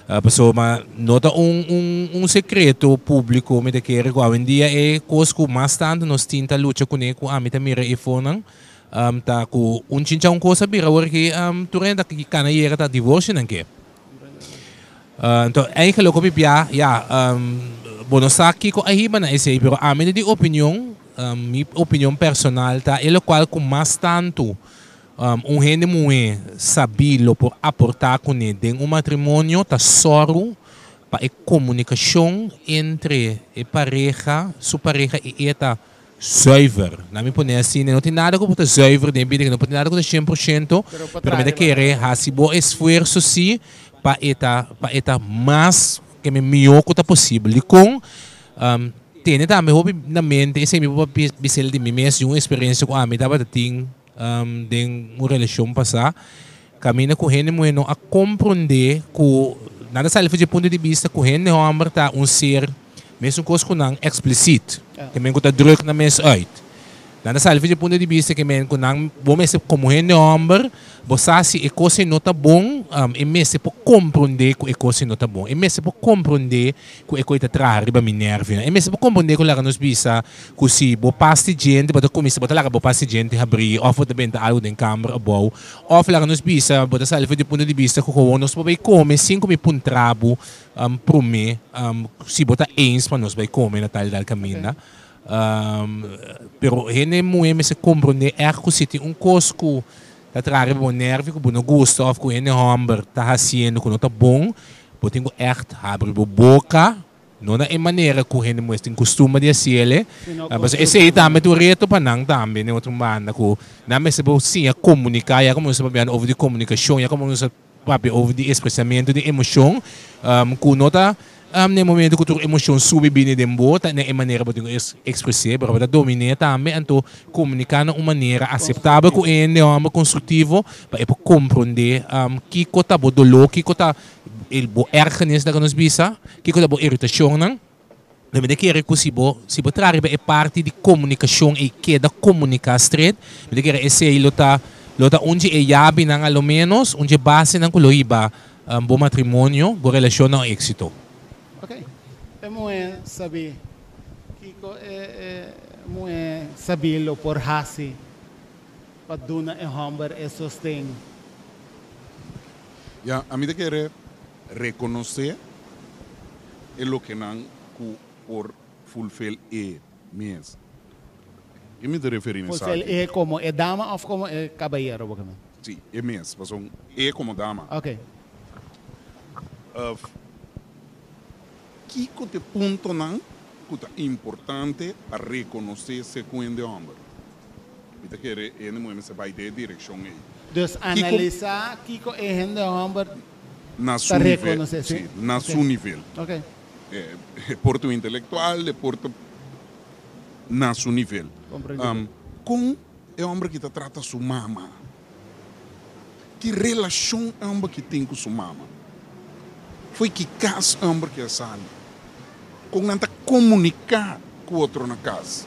Pasobra no ta un un sekreto públiko mi ta kere ku awendia e kos ku mas tantu nos tin ta lucha kuné ku ami ta mira e fonan Ta ku un chincha un kos a bira awor ki tur hende ta kana yega ta divorsio nan ke. Anto eigenlijk hopi bia ya bo no sa kiko a hiba na esei pero ami ta di opinion mi opinion personal ta e lokual ku mas tantu un hende muhé sabí lo por aportá kuné den un matrimonio ta sòru pa e komunikashon entre e pareha su pareha i e ta Zuiver. Na mi pone asina, no tin nada ku bo ta zuiver den bida, no tin nada ku ta 100%, pero mi ta kere hasi bo esfuerso si pa e ta pa e ta mas ke mi mihó ku ta posibel. Dikon? Tene tambe hopi na mente, esei mi por bisel di mi mes di un eksperensia ku ami tabata tin den un relashon pasá, kaminda ku hende muhé no a komprondé ku nan ta sali for dje punto di bista ku hende hòmber ta un ser Mesun kos ku nan eksplisit, ke men ku ta druk nan mes uit. Nan ta sali for dje punto di bista ke men ku nan bo mester komo hende hòmber, bo sa si e kos ei no ta bon, e mester por komprondé ku e kos ei no ta bon. E mester por komprondé ku e kos ei ta traha riba mi nèrvionan. E mester por komprondé ku laga nos bisa ku si bo pas di djente bo ta kuminsá bo ta laga bo pas di djente habrí òf bo ta benta algu den kamber abou òf laga nos bisa bo ta sali for dje punto di bista ku gewoon nos por bai kome sin ku mi puntra bo Promé, si bo ta eens pa nos bai kome na tal i tal kaminda. Pero hende muhé mester komprondé ègt ku si tin un kos ku ta traha riba bo nèrvio ku bo no gusta òf ku hende hòmber ta hasiendo ku no ta bon, bo tin ku ègt habri bo boka, no na e manera ku hende muhé tin kustumber di hasiel e. Pasobra esei tambe ta un reto pa nan tambe den otro banda ku nan mester por siña komuniká ya komo nos ta papiando over di komunikashon, ya komo nos ta. Papia over di expresamentu di emocion cu no ta na e momento cu tur emocion subi bini den bo ta na e manera bo tin cu expres'é pero bo ta domin'é tambe anto comunica na un manera aceptabel cu e hende homber constructivo pa e por comprende kico ta bo dolor kico ta bo ergernis laga nos bisa kico ta bo iritacionnan. Lo mi ta kere ku si bo si bo traha riba e parti di komunikashon i keda komuniká stret, mi ta kere esei lo ta lo ta un dje e yabinan a lo ménos, un dje basenan ku lo hiba bo matrimonio, bo relashon na un éksito. Ok. E muhé sabí. Kiko e e muhé sabí lo por hasi pa duna e hòmber e sosten? Ya, ami ta kere Rekonosé e lokenan ku por fulfil e mes. Ke mi ta referí na Fulfil esaki? e komo e dama òf komo e kabayero bo ke men? Sí, e mes. Pasobra e komo dama. Oké. Òf kiko ta e puntonan ku ta importante pa rekonosé segun hende hòmber? Mi ta kere e hende muhé mester bai den e direkshon ei. Dus Kiko. analisá kiko e hende hòmber Na su ta nivel, rekonosé, sí? sí, na Ok. su nivel. Ok. E por ta un intelectual, e por ta na su nivel. Comprendí. Kon e hòmber aki ta trata su mama? Ki relashon e hòmber aki tin ku su mama? Fo'i ki kas e hòmber aki a sali? Kon nan ta komuniká ku otro na kas?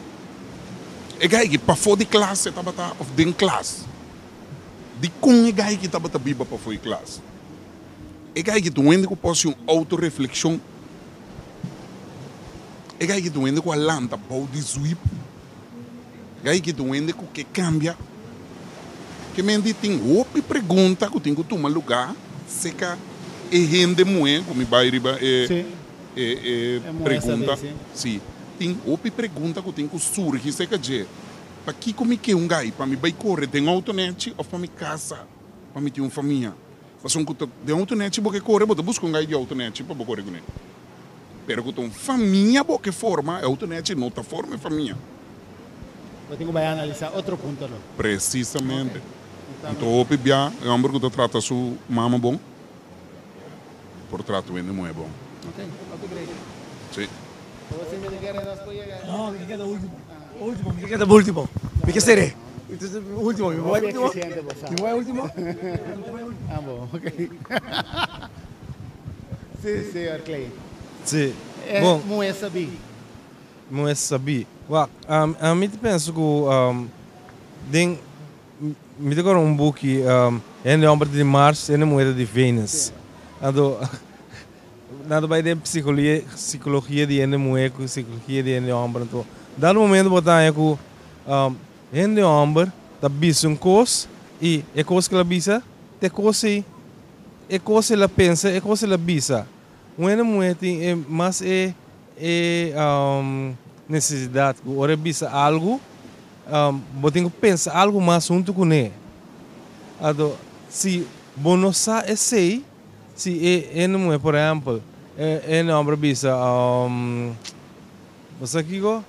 E gai aki pafó di klas e tabata òf den klas? Dikon e gai ki tabata biba pafó e klas? E gai ki ta un hende ku por hasi un outoreflekshon. E gai ki ta un hende ku a lanta bou di zwip. E gai ki ta un hende ku ke kambia. Ke menti tin hopi pregunta ku tin ku tuma lugá seka e hende muhé ku mi bai riba e e pregunta. Si, tin hopi pregunta ku tin ku surgi seka dje. Pakiko mi ke un gai? Pa mi bai kore den outo nechi òf pa mi kasa pa mi tin un famia? Pasobra ku ta den outo nechi bo ke kore, bo ta buska un gai di outo nechi pa bo kore kuné. Pero ku ta un famia bo ke forma, e outo nechi no ta forma e famia. Bo tin ku bai analisá otro punto lo. Presisamente. Anto hopi bia e homber ku ta trata su mama bon, por trata wende muhé bon. Ok, hopi great. Si. Bo sinti di kere nos por yega? No, mi ke keda ultimo. Ultimo, mi ke keda ultimo. Mi ke ser'é. Ultimo, mi bai ultimo. Mi bai ultimo. Ah bo, ok. Si, señor Clay. Si. E Bon. muhé sabí. Muhé sabí. Wak, ami ta pensa ku den Mi ta kòrda un buki, Hende hòmber ta di Mars, hende muhé ta di Venus. Anto, nan ta bai den psikologia di hende muhé ku psikologia di hende hòmber. Anto, dado momento bo ta haña ku hende hòmber ta bisa un kos i e kos ku el a bisa ta e kos ei. E kos el a pensa, e kos el a bisa. Un hende muhé tin e mas e e nesesidat ku ora e bisa algu, Bo tin ku pensa algu mas huntu kuné. Anto, si bo no sa esei, si e hende muhé, por ehèmpel, e hende hòmber bisa, Bo sa kiko?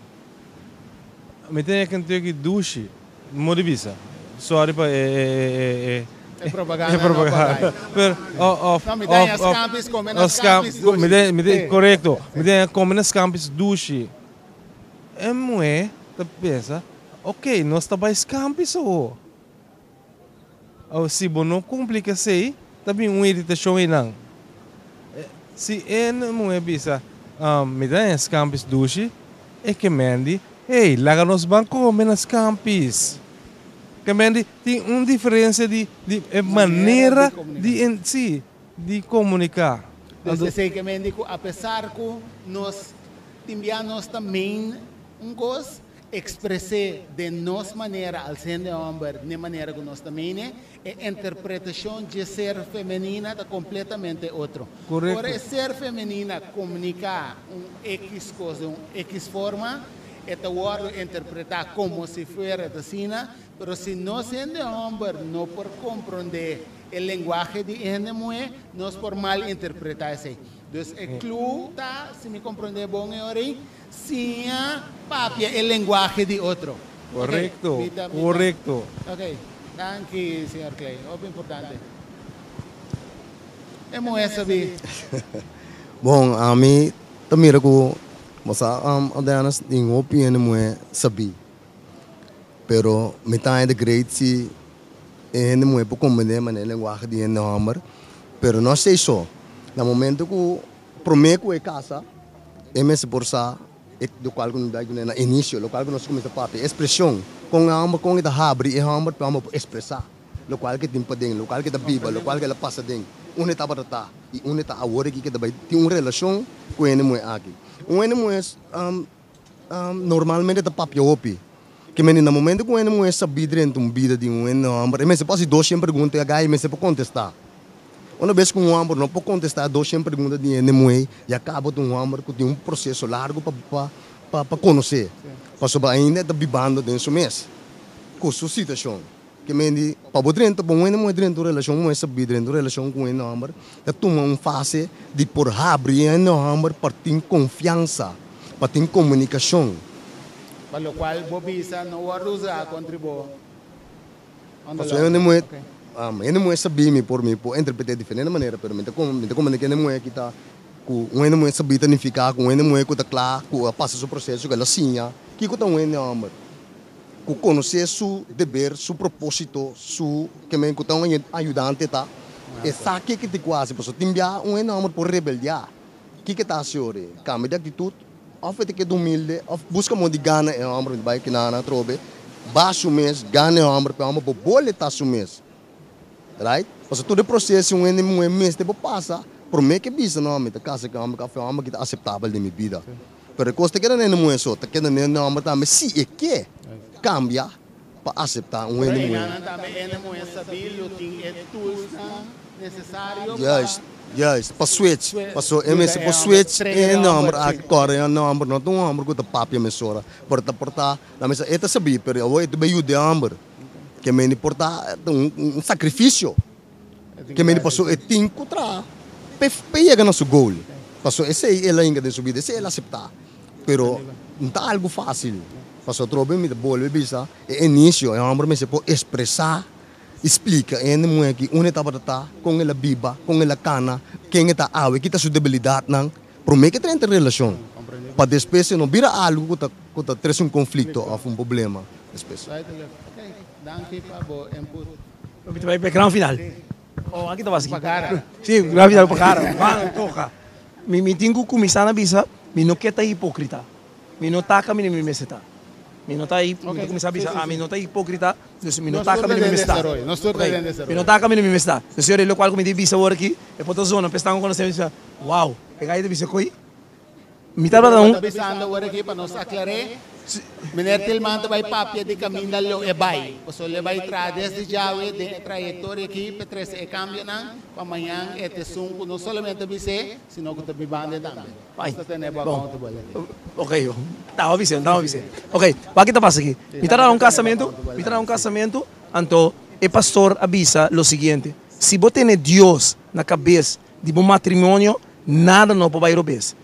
Mi ta yega Kentucky dushi. Mo di bisa. Sòri pa e E propaganda no pa bai. Pero, òf, No, mi ta haña scampis kome na scampis dushi. Mi ta, korekto. Mi ta haña kome na scampis dushi. E muhé ta pensa, Ok, nos ta bai skampi so. Awor, si bo no kumpli ku esei, ta bin un iritashon einan. Si e muhé bisa, Mi ta haña skampis dushi, e ke mendi, Hey, laga nos ban kome na skampis. Ke mendi, tin un diferensia di di e manera di si, di komuniká. Dus esei ke mendi ku apesar ku nos Tin bia nos ta meen un kos, ekspres'é den nos manera al sende hòmber n'e manera ku nos ta meen'e, e interpretashon dje ser femenina ta kompletamente otro. Korekto. Ora e ser femenina komuniká un ekis kos den un ekis forma, e ta wòrdu interpretá komo si fuera ta asina, pero si nos hende hòmber no por komprondé e lenguahe di e hende muhé, nos por malinterpretá esei. Dus e clue ta, si mi comprende bon e ora ei, siña papia e lenguahe di otro. Correcto, Ok, mi ta, mi ta. correcto. Ok, danki señor Clay, hopi importante. E muhe sabí. Bon, ami ta mira ku bo sa Adenas tin hopi hende muhe sabí, pero mi ta haña de great si E hende muhé por komprendé manera e lenguahe di hende hòmber, pero no asei so. Na momento ku promé ku e kasa, e mester por sa e lokual ku nos bai kuné na inisio, lokual ku nos kuminsá papia, e ekspreshon, kon e hòmber, kon e ta habri e hòmber pa e hòmber por ekspresá lokual ke tin paden, lokual ke ta biba, lokual ke el a pasa den, unda e tabata ta i unda e ta awor aki ke ta bai tin un relashon ku e hende muhé aki. Un hende muhé normalmente ta papia hopi. Ke mende na momento ku un hende muhé sabí drenta un bida di un hende hòmber, e mester por hasi doshen pregunta i agai e mester por kontestá. Una bes ku un hòmber no por kontestá doshen pregunta di hende muhé, ya kaba ta un hòmber ku tin un proseso largu pa pa pa konosé, pasobra ainda e ta bibando den su mes ku su situashon. Ke mende pa bo drenta, pa un hende muhé drenta un relashon, un muhé sabí drenta un relashon ku un hende hòmber, ta tuma un fase di por habri e hende hòmber pa tin konfiansa, pa tin komunikashon. Pa locual bo bisa no wordo usa contra bo on the Pasobra hende muhé, Ok. hende muhé sabí mi por mi por interpreté diferente manera, pero mi ta mi ta comprende ku hende muhé ki ta ku un hende muhé sabí ta nifiká ku un hende muhé ku ta kla ku a pasa su proseso ku el a siña kiko ta un hende hòmber ku konosé su deber, su propósito, su ke men ku ta un ayudante ta e sa ke ke tin ku hasi pasobra tin bia un hende hòmber por rebeldiá. Kiko ta hasi ora? Kambia di aktitut òf e ta keda humilde òf buska modo di gana e hòmber di bai kinana atrobe ba su mes gana e hòmber pa e hòmber por bole ta su mes right pasobra tur e proseso un hende muhé mester por pasa promé ke bisa no mi ta kasa ku e hòmber kafé e hòmber ki ta aseptabel den mi bida pero e kos ta keda na hende muhé so ta keda na hende hòmber tambe si e ke kambia pa aseptá un Pero hende muhé. einan tambe hende muhé sabí lo tin e toolsnan nesesario pa. Juist, juist, pa switch, paso e Yuda mester e por hòmber, switch train e e nòmber hòmber, a sí. kòrda e nòmber, no ta un hòmber ku ta papia mesora, pero ta por ta, na mester e ta sabí, pero awor e ta bai yuda e hòmber, ke mende por ta un un sakrifisio, E tin ke ku mende bai paso así, e sí. tin ku traha p'e p'e yega na su goal. Paso esei el a hinka den su bida, esei el a aseptá. Pero no ta algu fásil. Paso atrobe mi ta bolbe bisa e inisio e hòmber mester por ekspresá i splika e hende muhé aki unda e tabata ta, kon el a biba, kon el a kana, ken e ta awe, ki ta su debilidatnan. Promé ke drenta relashon, pa despues e no bira algu ku ta ku ta trese un konflikto òf un problema despues. Danki pa bo input. Mi ta bai pa e gran final. Oh, aki ta basa aki. Sí, gran final pa cara. Mano, toca. Mi, mi tin cu cuminsa na bisa, mi no ke ta hipocrita. Mi no ta caminda mi mester ta. Mi no ta, mi ta cuminsa bisa, ah, mi no ta hipocrita, dus mi no ta caminda mi mester ta. Mi no ta caminda mi mester ta. Dus e locual cu mi tin bisa awor aki, e por ta zona, pa esnan cu conoce mi bisa, wow, e gay ta bisa coi. Mi tabata un. Ta bisando awor aki pa nos aclar'é, Meneer Tilman ta bai papia di caminda lo e bai. Pasobra lo e bai traha desde djawe den e trayectoria aki pa trece e cambionan pa mañan e ta esun cu no solamente ta bis'é, sino cu ta biband'é tambe. Bai. Nos ta tene bo Bon. accountable aki. Ok, taba bis'é, taba bis'é. Ok, wak ki ta pasa aki. Mi ta na un casamento, mi ta na un casamento, anto e pastor a bisa lo siguiente, Si bo tene Dios na cabes di bo matrimonio, nada no por bai robes.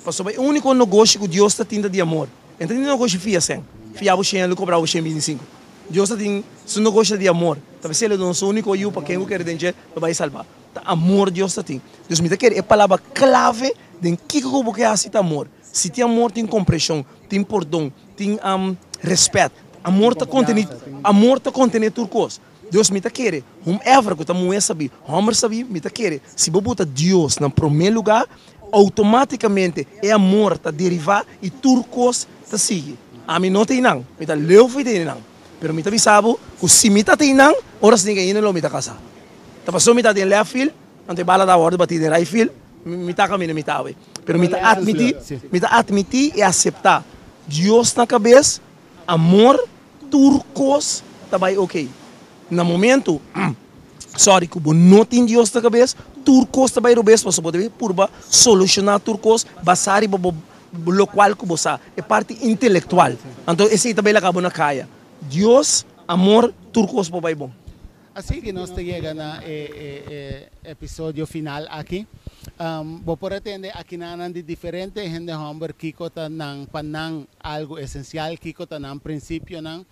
Pasobra e úniko nogoshi ku Dios ta tin ta di amor. E no ta tin nogoshi fia sèn, fia bo shen, lo kobra bo shen bintinsinku. Dios ta tin, su nogoshi ta di amor. Ta p'esei el a duna su úniko Yu pa ken ku kere den dje lo bai salbá. Ta amor Dios ta tin. Dus mi ta kere e palabra klave den kiko ku bo ke hasi ta amor. Si tin amor tin komprenshon, tin pordon, tin rèspèt. Amor ta kontení, amor ta kontené tur kos. Dios mi ta kere, whomever ku ta muhé sabí, hòmber sabí, mi ta kere, si bo buta Dios na promé lugá, outomátikamente e amor ta derivá i tur kos ta sigui. Ami no ta einan, mi ta leu for di einan, pero mi ta bisa bo ku si mi ta ta einan, ora esei ainda lo mi ta kasá. Ta pasobra mi ta den left field, anto e bala ta wòrdu batí den right field, mi ta kaminda mi ta awe. Pero mi ta atmití, mi ta atmití i aseptá Dios na kabes, amor, Tur kos ta bai ok. Na momento, sorry, ku bo no tin Dios na kabes, tur kos ta bai robes pasobra bo debe purba solushoná tur kos basá riba bo lokual ku bo sa, e parti intelektual. Anto esei ta bai laga bo na kaya. Dios, amor, tur kos por bai bon. Así ki nos ta yega na e episodio final aki. Bo por a tende akinanan di diferente hende hòmber kiko ta nan pa nan algu esensial, kiko ta nan prinsipionan.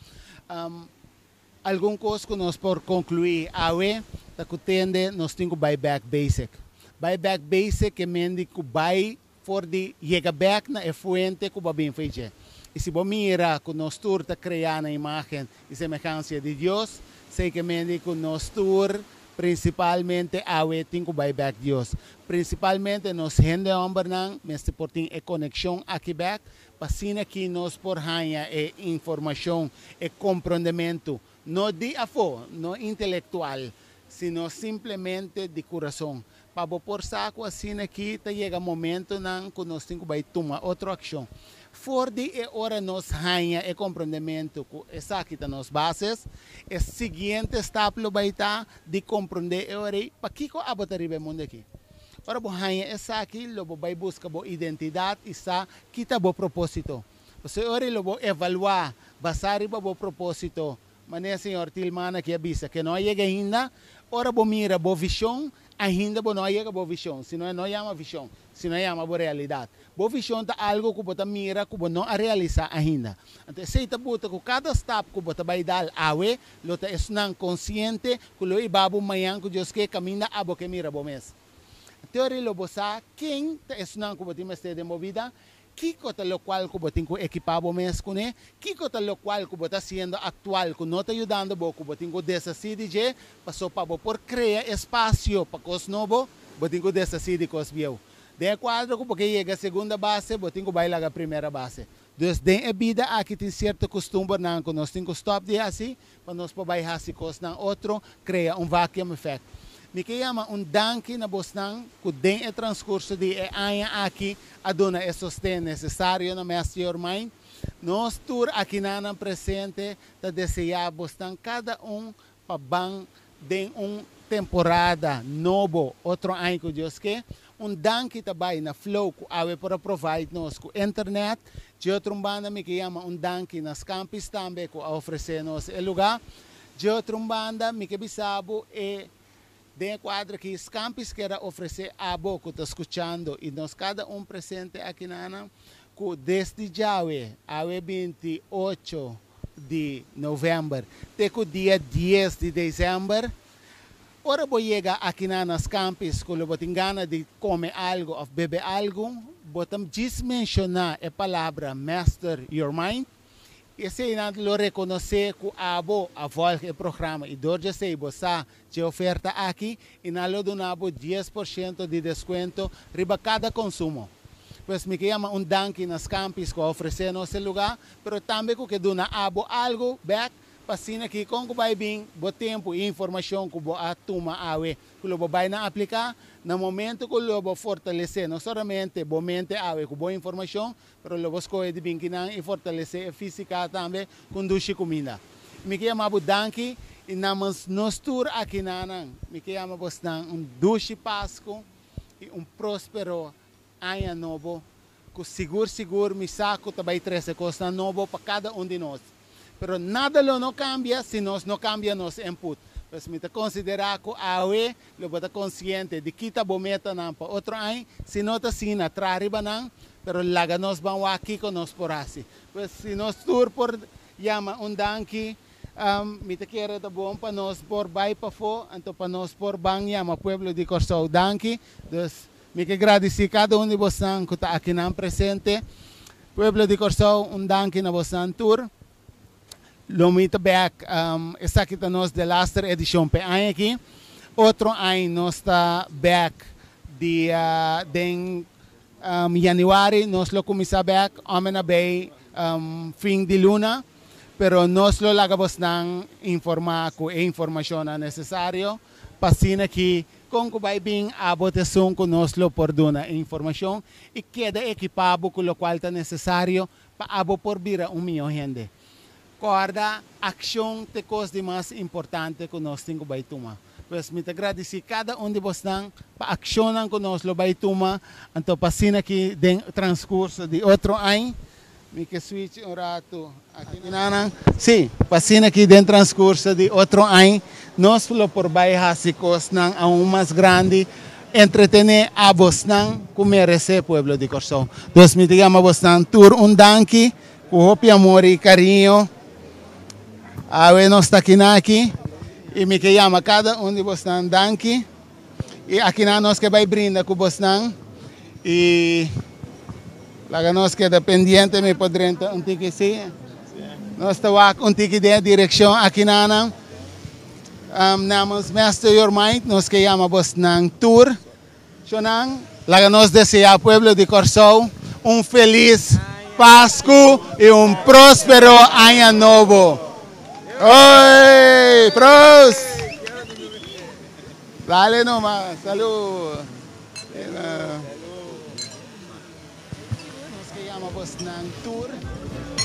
Algun kos ku nos por konkluí awe ta ku tende nos tin ku bai bèk basic. Bai bèk basic ke men di ku bai For di yega bek na e fuente ku bo a bin for dje. I si bo mira ku nos tur ta kreá na imágen i semehansia di Dios, seikemente ku nos tur, prinsipalmente awe, tin ku bai bek Dios. Prinsipalmente nos hende hòmbernan mester por tin e konekshon aki bek, pa asina ki nos por haña e informashon, e komprondementu, no di afó, no intelektual, sino simplemente di kurason. Pa bo por sa ku asina aki ta yega momentonan ku nos tin ku bai tuma otro akshon. For di e ora nos haña e komprondementu ku esaki ta nos bases, e siguiente stap lo bai ta di komprondé e ora ei pakiko abo ta riba e mundu aki. Ora bo haña esaki lo bo bai buska bo identidat i sa ki ta bo propósito. Pasobra e ora ei lo bo evaluá basá riba bo propósito Manera señor Tilman aki a bisa ke no a yega ainda, ora bo mira bo vision, ainda bo no a yega bo vision, sino e no yama vision, sino e yama bo realidad. Bo vision ta algo ku bo ta mira ku bo no a realisa ainda. Anto esei ta buta ku kada stap ku bo ta bai dal awe lo ta esnan konsiente ku lo iba bo mañan ku Dios ke kaminda abo ke mira bo mes. Teori lo bo sa ken ta esnan ku bo tin mester den bo bida Kiko ta lokual ku bo tin ku ekipá bo mes kuné? Kiko ta lokual ku bo ta hasiendo aktual ku no ta yudando bo ku bo tin ku deshasí di dje? Pasó pa bo por krea espasio pa kos nobo, bo tin ku deshasí di kos bieu. Den e kuadro ku bo ke yega segunda base, bo tin ku bai laga primera base. Dus den e bida aki tin sierto kustumbernan ku nos tin ku stòp di hasi pa nos por bai hasi kosnan otro, krea un vacuum effect. Mi ke yama un danki na bosnan ku den e transkurso di e aña aki a duna e sosten nesesario na Master Your Mind. Nos tur akinanan presente ta deseá bosnan kada un pa ban den un temporada nobo otro aña ku Dios ke. Un danki ta bai na Flow ku awe por a provide nos ku internet. Dje otro un banda mi ke yama un danki na Scampis tambe ku a ofresé nos e lugá. Dje otro un banda mi ke bisa bo e. Den e kuadro aki Scampis kier a ofresé abo ku ta skuchando i nos kada un presente akinanan ku desdi djawe, awe 28 di novèmber, te ku dia 10 di desèmber, ora bo yega akinan na Scampis ku lo bo tin gana di kome algu òf bebe algu, bo ta djis menshoná e palabra Master Your Mind. Eseinan lo rekonosé ku abo a vòlg e programa i dor djesei bo sa dje oferta aki i nan lo duna bo 10% di deskuento riba kada konsumo. Pues mi ke yama un danki na Scampis ku a ofresé nos e lugá, pero tambe ku ke duna abo algu bèk pa asina ki kon ku bai bin bo tempu i informashon ku bo a tuma awe ku lo bo bai na apliká na momento ku lo bo fortalesé no solamente bo mente awe ku bo informashon Pero lo bo skohe di bin kinan i fortalesé e físika tambe ku un dushi kuminda. Mi ke yama bo danki i namens nos tur akinanan mi ke yama bosnan un dushi Pasku i un próspero Aña Nobo ku sigur sigur mi sa ku ta bai trese kosnan nobo pa kada un di nos. Pero nada lo no kambia si nos no kambia nos input. Pues mi ta konsiderá ku awe lo bo ta konsiente di kita bo metanan pa otro aña, si no ta asina traha riba nan, pero laga nos ban wak kiko nos por hasi. Pues si nos tur por yama un danki, mi ta kere ta bon pa nos por bai pafó, anto pa nos por ban yama pueblo di Kòrsou danki. Dus mi ke gradisí kada un di bosnan ku ta akinan presente. Pueblo di Kòrsou, un danki na bosnan tur. Lo mi ta bèk, esaki ta nos delaster edishon p'e aña aki. Otro aña nos ta bèk dia den yanüari nos lo kuminsá bèk, ome na bei fin di luna, pero nos lo laga bosnan informá ku e informashonnan nesesario pa asina ki Kon ku bai bin abo ta esun ku nos lo por duna e informashon i keda ekipá bo ku lokual ta nesesario pa abo por bira un mihó hende. Kòrda, akshon ta e kos di mas importante ku nos tin ku bai tuma. Pues mi ta gradisí kada un di bosnan pa akshonnan ku nos lo bai tuma, anto pa asina ki den transkurso di otro añ, Mi ke switch un ratu aki nanan. Sí, pa asina aki den transcurso di otro añ nos lo por bai haci cosnan aun mas grandi, entretene a bosnan cu merece pueblo di Corsou. Dus mi ta yama bosnan tur un danki cu hopi amor y cariño. Awe nos ta akinan aki y mi ke yama cada un di bosnan danki. Y akinan nos ke bai brinda ku bosnan y laga nos keda pendiente mi por drenta un tiki si. Nos ta wak un tiki den e direkshon akinanan. Namens Master Your Mind nos ke yama bosnan tur. Shonnan, laga nos desea pueblo di Kòrsou un felis Pasku y un próspero aña nobo. Oy! Proost! Dale nomás, salud. Nos ke yama bosnan tur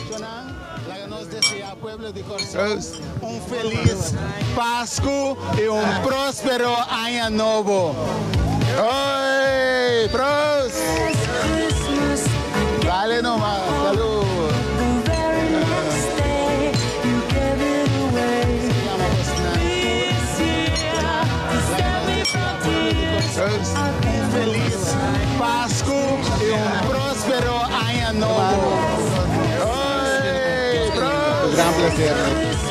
shonan, laga nos desea pueblo di Kòrsou un felis Pasku i un próspero aña nobo. Oy! Proost! Dale nomás, salud. Un felis Pasku i un próspero aña nobo. Oy! Proost!